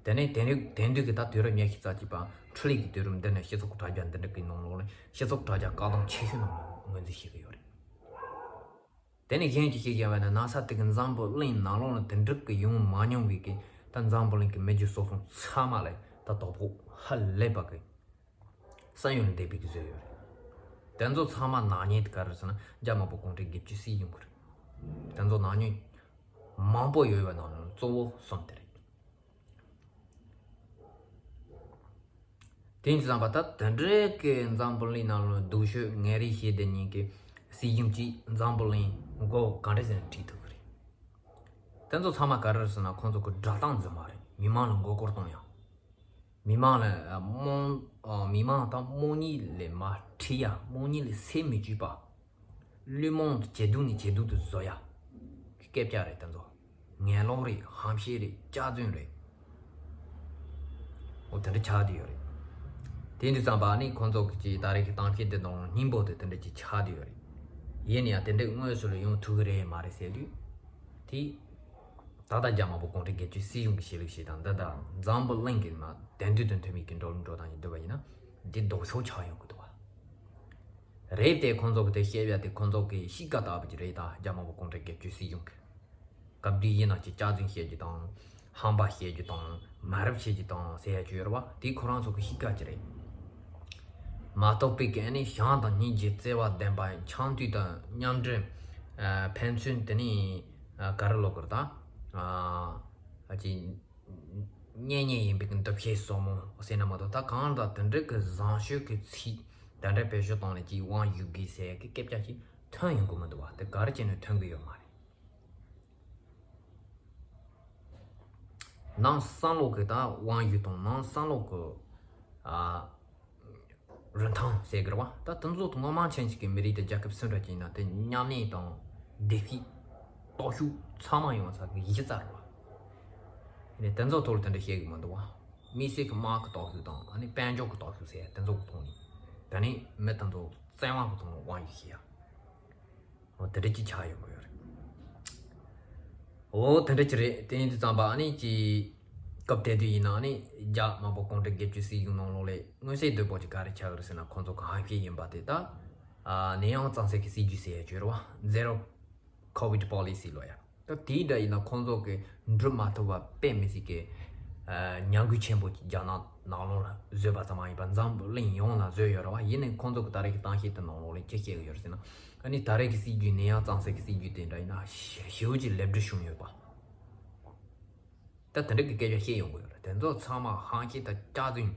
དེ་ནས་དེང་དུས་དེང་དུས་ཀྱི་ད་དུས་རབས་ཉི་ཤུ་རྩ་གཅིག་པ་འཕྲུལ་ལས་ཀྱི་དུས་རབས་འདི་ནས་སྤྱི་ཚོགས་དྲ་རྒྱ་འདི་འདྲ་གི་ནང་ལོགས་ནས་སྤྱི་ཚོགས་དྲ་རྒྱ་བཀག་སྡོམ་ཆེ་ཤོས་ནང་ངོས་འཛིན་བྱེད་ཀྱི་ཡོད་རེད། དེ་ནས་གཞན་གྱིས་ཤེས་ཀྱི་ཡོད་པ་ནི་ན་ཚ་དེ་གི་འཛམ་བུ་གླིང་ནང་ལོགས་ལ་དེ་འདྲ་གི་ཡོང་མ་མྱོང་བའི་གི་ད་འཛམ་བུ་གླིང་གི་མི་རྒྱུ་སོ་སོ་ཚང་མ་ལ་ད་དོ་ཕོག་ཧ་ལས་པ་གི་ས་ཡོམ་ལ་འདེབས་པའི་གི་བཟོས་ཡོད་རེད། དེ་ཚོ་ཚང་མ་ནག་ཉེས་དེ་ག་རེ་ཟེར་ན་རྒྱ་དམར་པོ་གུང་ཁྲན་སྒེར་གྱི་སྲིད་གཞུང་གི་རེད། དེ་ཚོ་ནག་ཉེས་མང་པོ་ཡོད་པའི་ནང་ནས་གཙོ་བོ་གསུམ་དེ་རེད། དེ་ཡིན་ཙང་པ་ད་དེ་འདྲའི་གི་འཛམ་བུ་གླིང་ནང་ལ་སྡུག་ཤོས་ངན་རེ་བྱེད་བསྡད་མཁན་གྱི་སྲིད་གཞུང་གཅིག་འཛམ་བུ་གླིང་མགོ་ག་འདྲ་ཟེར་ནས་ཁྲིད་ཐུབ་ཀྱི་རེད། དེ་ཚོ་ཚང་མ་ག་རེ་རེད་ཟེར་ན་ཁོང་ཚོ་གི་སྒྲ་གདངས་འཛིན་མ་རེད། མི་མང་ལ་མགོ་སྐོར་གཏོང་ཡ། མི་མང་ལ་ཨ་རྨོངས་ཨ་མི་མང་དང་རྨོངས་གཉིད་ལས་མ་ཁྲིད་ཡ། རྨོངས་གཉིད་ལས་སད་མི་བཅུག་པ། བླུན་རྨོངས་ཇེ་སྡུག་ནས་ཇེ་སྡུག་ཏུ་བཟོ་ཡ་གི་སྐད་ཆ་རེད་དེ་ཚོ། ངན་སློང་རེད། ཧམ་བཤད་རེད། སྐྱག་རྫུན་རེད། འོ་དེ་འདྲ་ཆགས་བསྡད་ཡོད་རེད། དེ་འདྲ་ཙམ་པ་ནི་ཁོང་ཚོ་གི་ཅིག་ད་རེས་ཀྱི་གཏམ་བཤད་འདི་དང་སྙིང་པོ་དེ་དེ་འདྲ་ཅིག་ཆགས་བསྡད་ཡོད་རེད། ཡིན་ན་ཡང་དེ་འདྲའི་དངོས་སུ་ལ་ཡོང་ཐུབ་ཀྱི་རེད་མ་རེད་ཟེར་དུས། དེ་ད་ལྟ་རྒྱ་དམར་པོ་གུང་ཁྲན་སྒེར་གྱི་སྲིད་གཞུང་གི་བྱེད་ལུགས་ཤིག་དང་། འདི་དང་འཛམ་བུ་གླིང་གི་མ་དེང་དུས་དང་མཐུན་པའི་གི་འགྲོ་ལུགས་འགྲོ་སྟངས་ཡིན་འདུག་པ་ཡིན་ན་འདི་ལྡོག་ཕྱོགས་ཆགས་ཡོང་གི་འདུག་བ། རེད་དེ། ཁོང་ཚོ་གི་དེ་བཤད་ཡ་དེ་ཁོང་ཚོ་གི་གཤིས་ཀ་ལྟ་བུ་ཅིག་རེད། ད་རྒྱ་དམར་པོ་གུང་ཁྲན་སྒེར་གྱི་སྲིད་གཞུང་གི་སྐབས་དུས་ཡིན་ན་ཅིག་སྐྱག་རྫུན་བཤད་རྒྱུ་དང་། ཧམ་པ་བཤད་རྒྱུ་དང་། མ་རབས་བཤད་རྒྱུ་དང་ཟེར་ཡ་ཅིག་ཡོད་རེད་བ། དེ་ཁོ་རང་ཚོ་གི་གཤིས་ཀ་ཅིག་རེད། མ་གཏོགས་པའི་གི་ཨ་ནི་ཞང་དང་གཉིས་ཀྱི་བརྩེ་བ་ལྡན་པ། ཆང་དུས་དང་མཉམ་འབྲེལ་ཨ་ཕན་ཚུན་དེ་ནི་ཨ་ག་རེ་ལབ་དགོས་རེད་ད། ཨ་ཨ་ཅིག་གཉེན་ཉེ་ཡིན་པའི་གི་འདུ་ཤེས་ཟབ་མོ་ཟེར་ན་མ་གཏོགས། ད་གང་ལྟར་དེ་འདྲའི་གི་བཟང་སྤྱོད་ཀྱི་ཚིག་དེ་འདྲ་བེད་སྤྱོད་བཏང་ནས་ཅིག་དབང་ཡོད་དགོས་ཟེར་གི་སྐད་ཆ་ཅིག་ཐོན་ཡོང་གི་མི་འདུག་བ། དེ་ག་རེ་བྱས་ནས་ཐོན་གི་ཡོད་མ་རེད། ནང་བསམ་བློ་གི་ད་དབང་ཡོད་དང་། ནང་བསམ་བློ་གི་ཨ་རིན་ཐང་ཟེར་གི་རེད་བ། ད་དེ་ཚོ་དང་མང་ཆེན་ཞིག་གི་མི་རིགས་དང་རྒྱལ་ཁབ་སུ་འདྲ་ཅིག་ཡིན་ན་དེ་མཉམ་གནས་དང་བདེ་སྐྱིད་སྟོབས་ཤུགས་ཚང་མ་ཡོང་ས་གི་གཞི་རྩ་རེད་བ། ཡིན་ནའི་དེ་ཚོ་ཐོག་ལ་དེ་འདྲ་བཤད་གི་མི་འདུག་བ། དམིགས་བསལ་གི་དམག་གི་སྟོབས་ཤུགས་དང་ཨ་ནི་དཔལ་འབྱོར་གི་སྟོབས་ཤུགས་ཟེར་དེ་ཚོ་གི་ཐོག་ནས་ད་ནི་མི་དེ་ཚོ་བཙན་དབང་གི་ཐོག་ནས་དབང་ཡོད་ཤེས་ཡ། འོ་དེ་འདྲ་ཅིག་ཆགས་ཡོང་གི་ཡོད་རེད། འོ་དེ་འདྲ་ཅིག་རེད། དེ་ཡིན་དུས་ཙམ་པ་ཨ་ནི་ཅིག་སྐབས་དེ་དུས་ཡིན་ན་ཨ་ནི་རྒྱ་དམར་པོ་གུང་ཁྲན་སྒེར་གྱི་སྲིད་གཞུང་ནང་ལོགས་ལ་མངོན་གསལ་དོད་པོ་ཅིག་ག་རེ་ཆགས་ཀྱི་རེད་ཟེར་ན། ཁོང་ཚོ་གི་ཧམ་བཤད་ཡིན་པ་དེ་ད་ཨ་ནད་ཡམས་གཙང་སེལ་གྱི་སྲིད་ཇུས་ཟེར་ཡ་ཅིག་ཡོད་རེད་བ། Zero Covid Policy ལབ་ཡ། ད་དེའི་འདྲ་ཡིན་ན་ཁོང་ཚོ་གི་འགྲུབ་མ་ཐུབ་པ་དཔེ་མི་སྲིད་ཀྱི་ཨ་ཉམས་རྒུད་ཆེན་པོ་ཅིག་རྒྱ་ནག་ནང་ལོགས་ལ་བཟོས་པ་ཙམ་མ་ཡིན་པར་འཛམ་བུ་གླིང་ཡོངས་ལ་བཟོས་ཡོད་རེད་བ། ཡིན་ནའི་ཁོང་ཚོ་གི་ད་རེས་ཀྱི་གཏམ་བཤད་དེ་ནང་ལོགས་ལ་ཅི་བཤད་ཀྱི་ཡོད་རེད་ཟེར་ན། ཨ་ནི་ད་རེས་ཀྱི་སྲིད་ཇུས་ནད་ཡམས་གཙང་སེལ་གྱི་སྲིད་ཇུས་དེ་འདྲ་ཡིན་ན་ཞེ་པོ་ཅིག་ལེགས་འགྲུབ་བྱུང་ཡོད་པ། ད་དེ་འདྲ་གི་སྐད་ཆ་བཤད་ཡོང་གི་ཡོད་རེད། དེ་ཚོ་ཚང་མ་ཧང་ཤེད་དང་སྐྱག་རྫུན་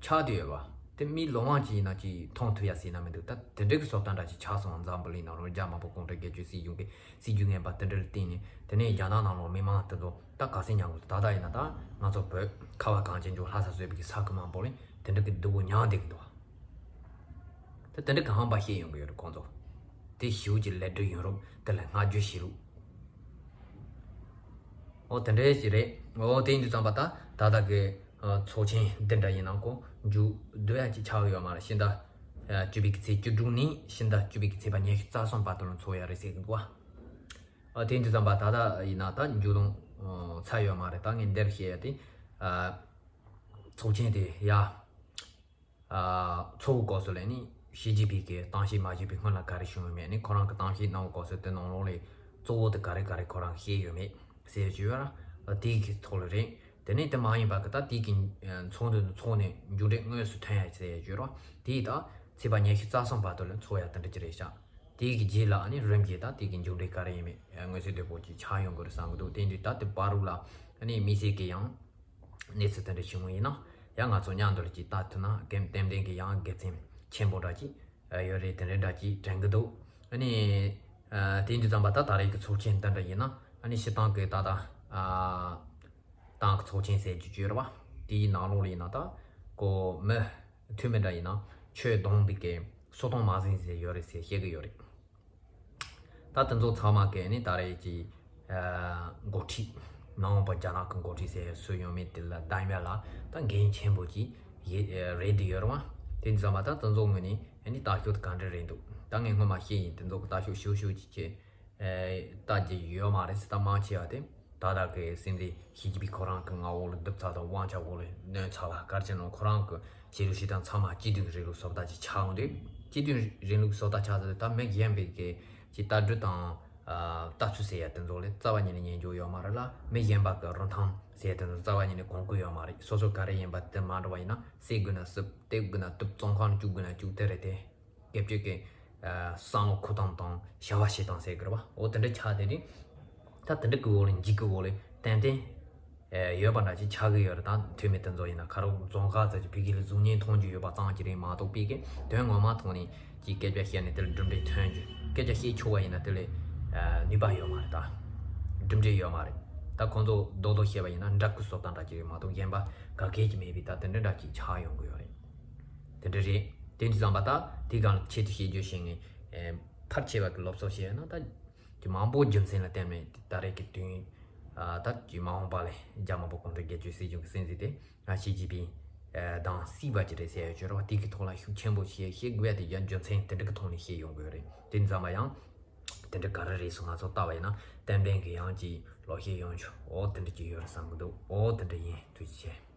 ཆགས་བསྡད་ཡོད་པ། དེ་མི་ལོ་མང་ཅིག་ཡིན་ན་ཅིག་མཐོང་ཐུབ་ཡ་ཟེར་ན་མི་འདུག་ད་དེ་འདྲ་གི་བཟོ་ལྟ་འདྲ་ཅིག་ཆགས་སོང་། འཛམ་བུ་གླིང་ནང་ལོགས་རྒྱ་དམར་པོ་གུང་ཁྲན་སྒེར་གཅོད་སྲིད་གཞུང་གི་སྲིད་ཇུས་ངན་པ་དེ་འདྲ་ལ་བརྟེན་ནས། དེ་ནས་རྒྱ་ནག་ནང་ལོགས་མི་མང་དེ་ཚོ་ད་ག་ཟེར་ཉམས་གི། ད་ལྟ་ཡིན་ན་ད་ང་ཚོ་བོད་ཁ་བ་གངས་ཅན་ལྗོངས་ལྷ་ས་བཟོས་པའི་གི་ས་ཁུལ་མང་པོ་ལ་དེ་འདྲ་གི་སྡུག་པོ་མྱངས་བསྡད་གི་འདུག་ད་དེ་འདྲ་གི་ཧམ་པ་བཤད་ཡོང་གི་ཡོད་རེད་ཁོང་ཚོ། དེ་ཞེ་པོ་ཅིག་ལད་ཟློས་ཡོང་རབས་དེ་ལ་བསྔགས་བརྗོད་བྱེད་ལུགས། ཨོ་དེ་འདྲ་ཞིག་རེད། ཨོ་དེ་ཡིན་དུས་ཙམ་པ་ད་ད་ལྟ་གི་ཨ་ཚོགས་ཆེན་འདི་འདྲ་ཡིན་ན་ཁོ་མཇུག་བསྡུ་ཡ་ཅིག་ཆགས་ཡོད་མ་རེད། ཕྱི་ཟླ་ཨ་བཅུ་པའི་གི་ཚེས་བཅུ་དྲུག་ནས་ཕྱི་ཟླ་བཅུ་པའི་གི་ཚེས་པ་ཉི་ཤུ་རྩ་གསུམ་བར་དུ་ལ་འཚོགས་ཡ་རེད་ཟེར་གི་འདུག་བ། ཨ་དེ་ཡིན་དུས་ཙམ་པ་ད་ལྟ་ཡིན་ན་ད་མཇུག་ལོང་ཨ་ཚར་ཡོད་མ་རེད། ད་ངས་འདིར་བཤད་ཡ་དེ་ཨ་ཚོགས་ཆེན་དེ་ཡ། ཚོགས་པའི་སྐབས་སུ་ལ་ནི་ཞི་ཅིན་ཕིང་གིས་གཏམ་བཤད་མ་བྱས་པའི་སྔོན་ལ་ག་རེ་བྱུང་ཡོད་མེད། ནི་ཁོ་རང་གི་གཏམ་བཤད་གནང་བའི་སྐབས་སུ་དེ་ནང་ལོགས་ལ་གཙོ་བོ་དེ་ག་རེ་ག་རེ་ཁོ་རང་བཤད་ཡོད་མེད་ཟེར་ཡ་ཅིག་ཡོད་ར། དེའི་གི་ཐོག་ལ་རེད། དེ་ནས་དེ་མ་ཡིན་པ་གི་ད་དེའི་གི་ཚོགས་འདུ་ཚོགས་ནས་མཇུག་འབྲས་དངོས་སུ་ཐོན་ཡ་ཟེར་ཡ་ཅིག་ཡོད་ར། དེའི་ད་ཚེས་པ་ཉི་ཤུ་རྩ་གསུམ་བར་དུ་ལ་འཚོགས་ཡ་དེ་འདྲ་ཅིག་རེད་ཤག་དེའི་གི་རྗེས་ལ་ནི་རིམ་གྱིས་ད་དེའི་གི་མཇུག་འབྲས་ག་རེ་ཡིན་མེད་དངོས་སུ་བདེ་པོ་ཅིག་ཆགས་ཡོང་གི་རེད་བསམ་གི་འདུག་དེ་འདྲའི་ད་དེ་བར་དུ་ལ་ནི་དམིགས་བསལ་གི་ཡང་གནས་ཚུལ་དེ་འདྲ་བྱུང་བ་ཡིན་ན། ཡང་ང་ཚོ་མཉམ་དུ་ཅིག་ལྟ་ཐུབ་ན་དགེ་ཏན་ཏན་གྱི་ཡང་དགེ་མཚན་ཆེན་པོ་འདྲ་ཅིག་ཡོད་རེད། དེ་འདྲ་འདྲ་ཅིག་དྲན་གི་འདུག་ཨ་ནི་དེ་འདྲ་ཙམ་པ་ད་ད་རེས་ཀྱི་ཚོགས་ཆེན་འདི་འདྲ་ཡིན་ན་ཨ་ནི་སྤྱིར་བཏང་གི་ད་ད་ཏང་གི་ཚོགས་ཆེན་ཟེར་རྒྱུ་ཅིག་ཡོད་རེད་བ། དེའི་ནང་ལོགས་ལ་ཡིན་ན་ད་ཁོ་མི་འཐུས་མི་འདྲ་ཡིན་ན་ཆོས་སྡོམ་པའི་གི་སོ་ཐོང་མ་ཟིན་ཟེར་ཡོད་རེད་ཟེར་བཤད་གི་ཡོད་རེད། ད་དེ་ཚོ་ཚང་མ་གས་ནི་ད་རེས་ཀྱི་ཨ་འགོ་ཁྲིད་མ་འོངས་པ་རྒྱ་ནག་གི་འགོ་ཁྲིད་ཟེར་སུ་ཡོང་མིན་དེ་ལ་གདམ་ཡ་ལ་ད་འགན་ཆེན་པོ་ཅིག་ཡེ་རེད་དེ་ཡོད་རེད་མ། དེ་ཙམ་པ་ད་དེ་ཚོ་ངོས་ནས་ཨ་ནི་ལྟ་ཞོག་ག་འདྲ་རེད་འདུག་ད་ངས་སྔོན་མ་བཤད་ཡིན། དེ་ཚོ་གི་ལྟ་ཞོག་ཞུ་ཞུ་ཅིག་བྱས་ལྟ་རྒྱུ་ཡོད་མ་རེད་ཟེར། ད་མང་ཆེ་བ་དེ་ད་ལྟ་གི་སྲིད་འཛིན་ཞི་ཅིན་ཕིང་ཁོ་རང་གི་མངའ་འོག་ལ་རྡུབ་ཚར་དང་དབང་ཆ་འོག་ལ་གནོན་ཚར་བ་ག་རེ་བྱས་ན་ཁོ་རང་གི་བྱེད་ལུགས་བྱེད་སྟངས་ཚང་མ་སྤྱི་མཐུན་རིང་ལུགས་བཟོ་ལྟ་ཅིག་ཆགས་ཡོང་དུས། སྤྱི་མཐུན་རིང་ལུགས་བཟོ་ལྟ་ཆགས་ཚར་དུས་ད་མི་གཞན་པའི་གི་ཅིག་ལྟ་གྲུབ་དང་ཨ་ལྟ་ཚུལ་ཟེར་ཡ་དེ་ཚོ་ལ་རྩ་བ་ཉིད་ནས་ཉན་རྒྱུ་ཡོད་མ་རེད་ལ། མི་གཞན་པ་གི་རིན་ཐང་ཟེར་ཡ་དེ་ཚོ་རྩ་བ་ཉིད་ནས་གོང་གུ་ཡོད་མ་རེད། སོ་སོ་ག་རེ་ཡིན་པ་དེ་མ་འགྲོ་བ་ཡིན་ན་བསད་དགོས་ན་བསད། གཏུབ་དགོས་ན་གཏུབ། བཙོན་ཁང་བཅུག་དགོས་ན་བཅུག་དེ་རེད་དེ། སྐད་ཅིག་གི་ཨ་བསམ་བློ་འཁོར་སྟངས་དང་བྱ་བ་བྱེད་སྟངས་ཟེར་དགོས་རེད་བ། འོ་དེ་འདྲ་ཆགས་དེ་ནི་ད་དེ་འདྲ་གི་འོག་ལ་འཇིགས་གི་འོག་ལ་ཏན་ཏན་ཨ་ཡོད་པ་འདྲ་ཅིག་ཆགས་གི་ཡོད་རེད། ད་འཐུས་མི་དེ་ཚོ་ཡིན་ན་ཁ་རོག་རྫོང་ཁག་ཚོ་ཅིག་ཕ་གི་ལ་གཟུགས་བརྙན་མཐོང་རྒྱུ་ཡོད་པ་ཙམ་ཅིག་རེད་མ་གཏོགས་པའི་གི་དོན་ངོ་མ་ཐོག་ནས་ཅིག་སྐད་ཆ་བཤད་ནས་དེ་ལ་གྲུབ་འབྲས་ཐོན་རྒྱུ། སྐད་ཆ་བཤད་ཆོག་པ་ཡིན་ན་དེ་ལ་ཨ་ནུས་པ་ཡོད་མ་རེད། ད་གྲུབ་འབྲས་ཡོད་མ་རེད། ད་ཁོང་ཚོ་རྡོག་རྡོག་བཤད་པ་ཡིན་ན་འདྲ་སྐུ་བཟོ་སྟངས་འདྲ་ཅིག་རེད་མ་གཏོགས་གཞན་པ་ག་གེ་ཅིག་མེད་པའི་ད་དེ་འདྲ་འདྲ་ཅིག་ཆགས་ཡོང་གི་ཡོད་རེད། དེ་འདྲ་རེད། དེ་འདྲ་ཙམ་པ་ད་དེ་གང་ལ་ཆེད་དུ་བཤད་རྒྱུ་བཤད་ངེས། ཨེ་ཕལ་ཆེ་བ་གི་སློབ་གསོ་བཤད་ན་ད་ཀྱི་མང་པོ་རྒྱུ་མཚན་ལ་བརྟེན་ནས་ད་རེས་ཀྱི་དུས་ཨ་ད་ཀྱི་མ་འོངས་པ་ལ་རྒྱ་དམར་པོ་གུང་ཁྲན་སྒེར་གཅོད་སྲིད་གཞུང་གི་སྲིད་འཛིན་དེ་ང་ཞི་ཅིན་ཕིང་ཨ་དང་སྲིད་པ་ཅིག་རེད་ཟེར་ཡ་ཅིག་རེད་བ། དེ་གི་ཐོག་ལ་ཤུགས་ཆེན་པོ་བཤད་བཤད་དགོས་ཡ་དེ་ཡང་རྒྱུ་མཚན་དེ་འདྲ་གི་ཐོག་ནས་བཤད་ཡོང་དགོས་རེད། དེ་ཙམ་པ་ཡང་དེ་འདྲ་ག་རེ་རེད་སོང་ང་ཚོ་ལྟ་བ་ཡིན་ན་ཏན་ཏན་གི་ཡང་ཅིག་ལོག་བཤད་ཡོང་ཆོག་འོ་དེ་འདྲ་ཅིག་ཡོད་རེད་བསམ་གི་འདུག་འོ་དེ་འདྲ་ཡིན། ཐུགས་རྗེ་ཆེ།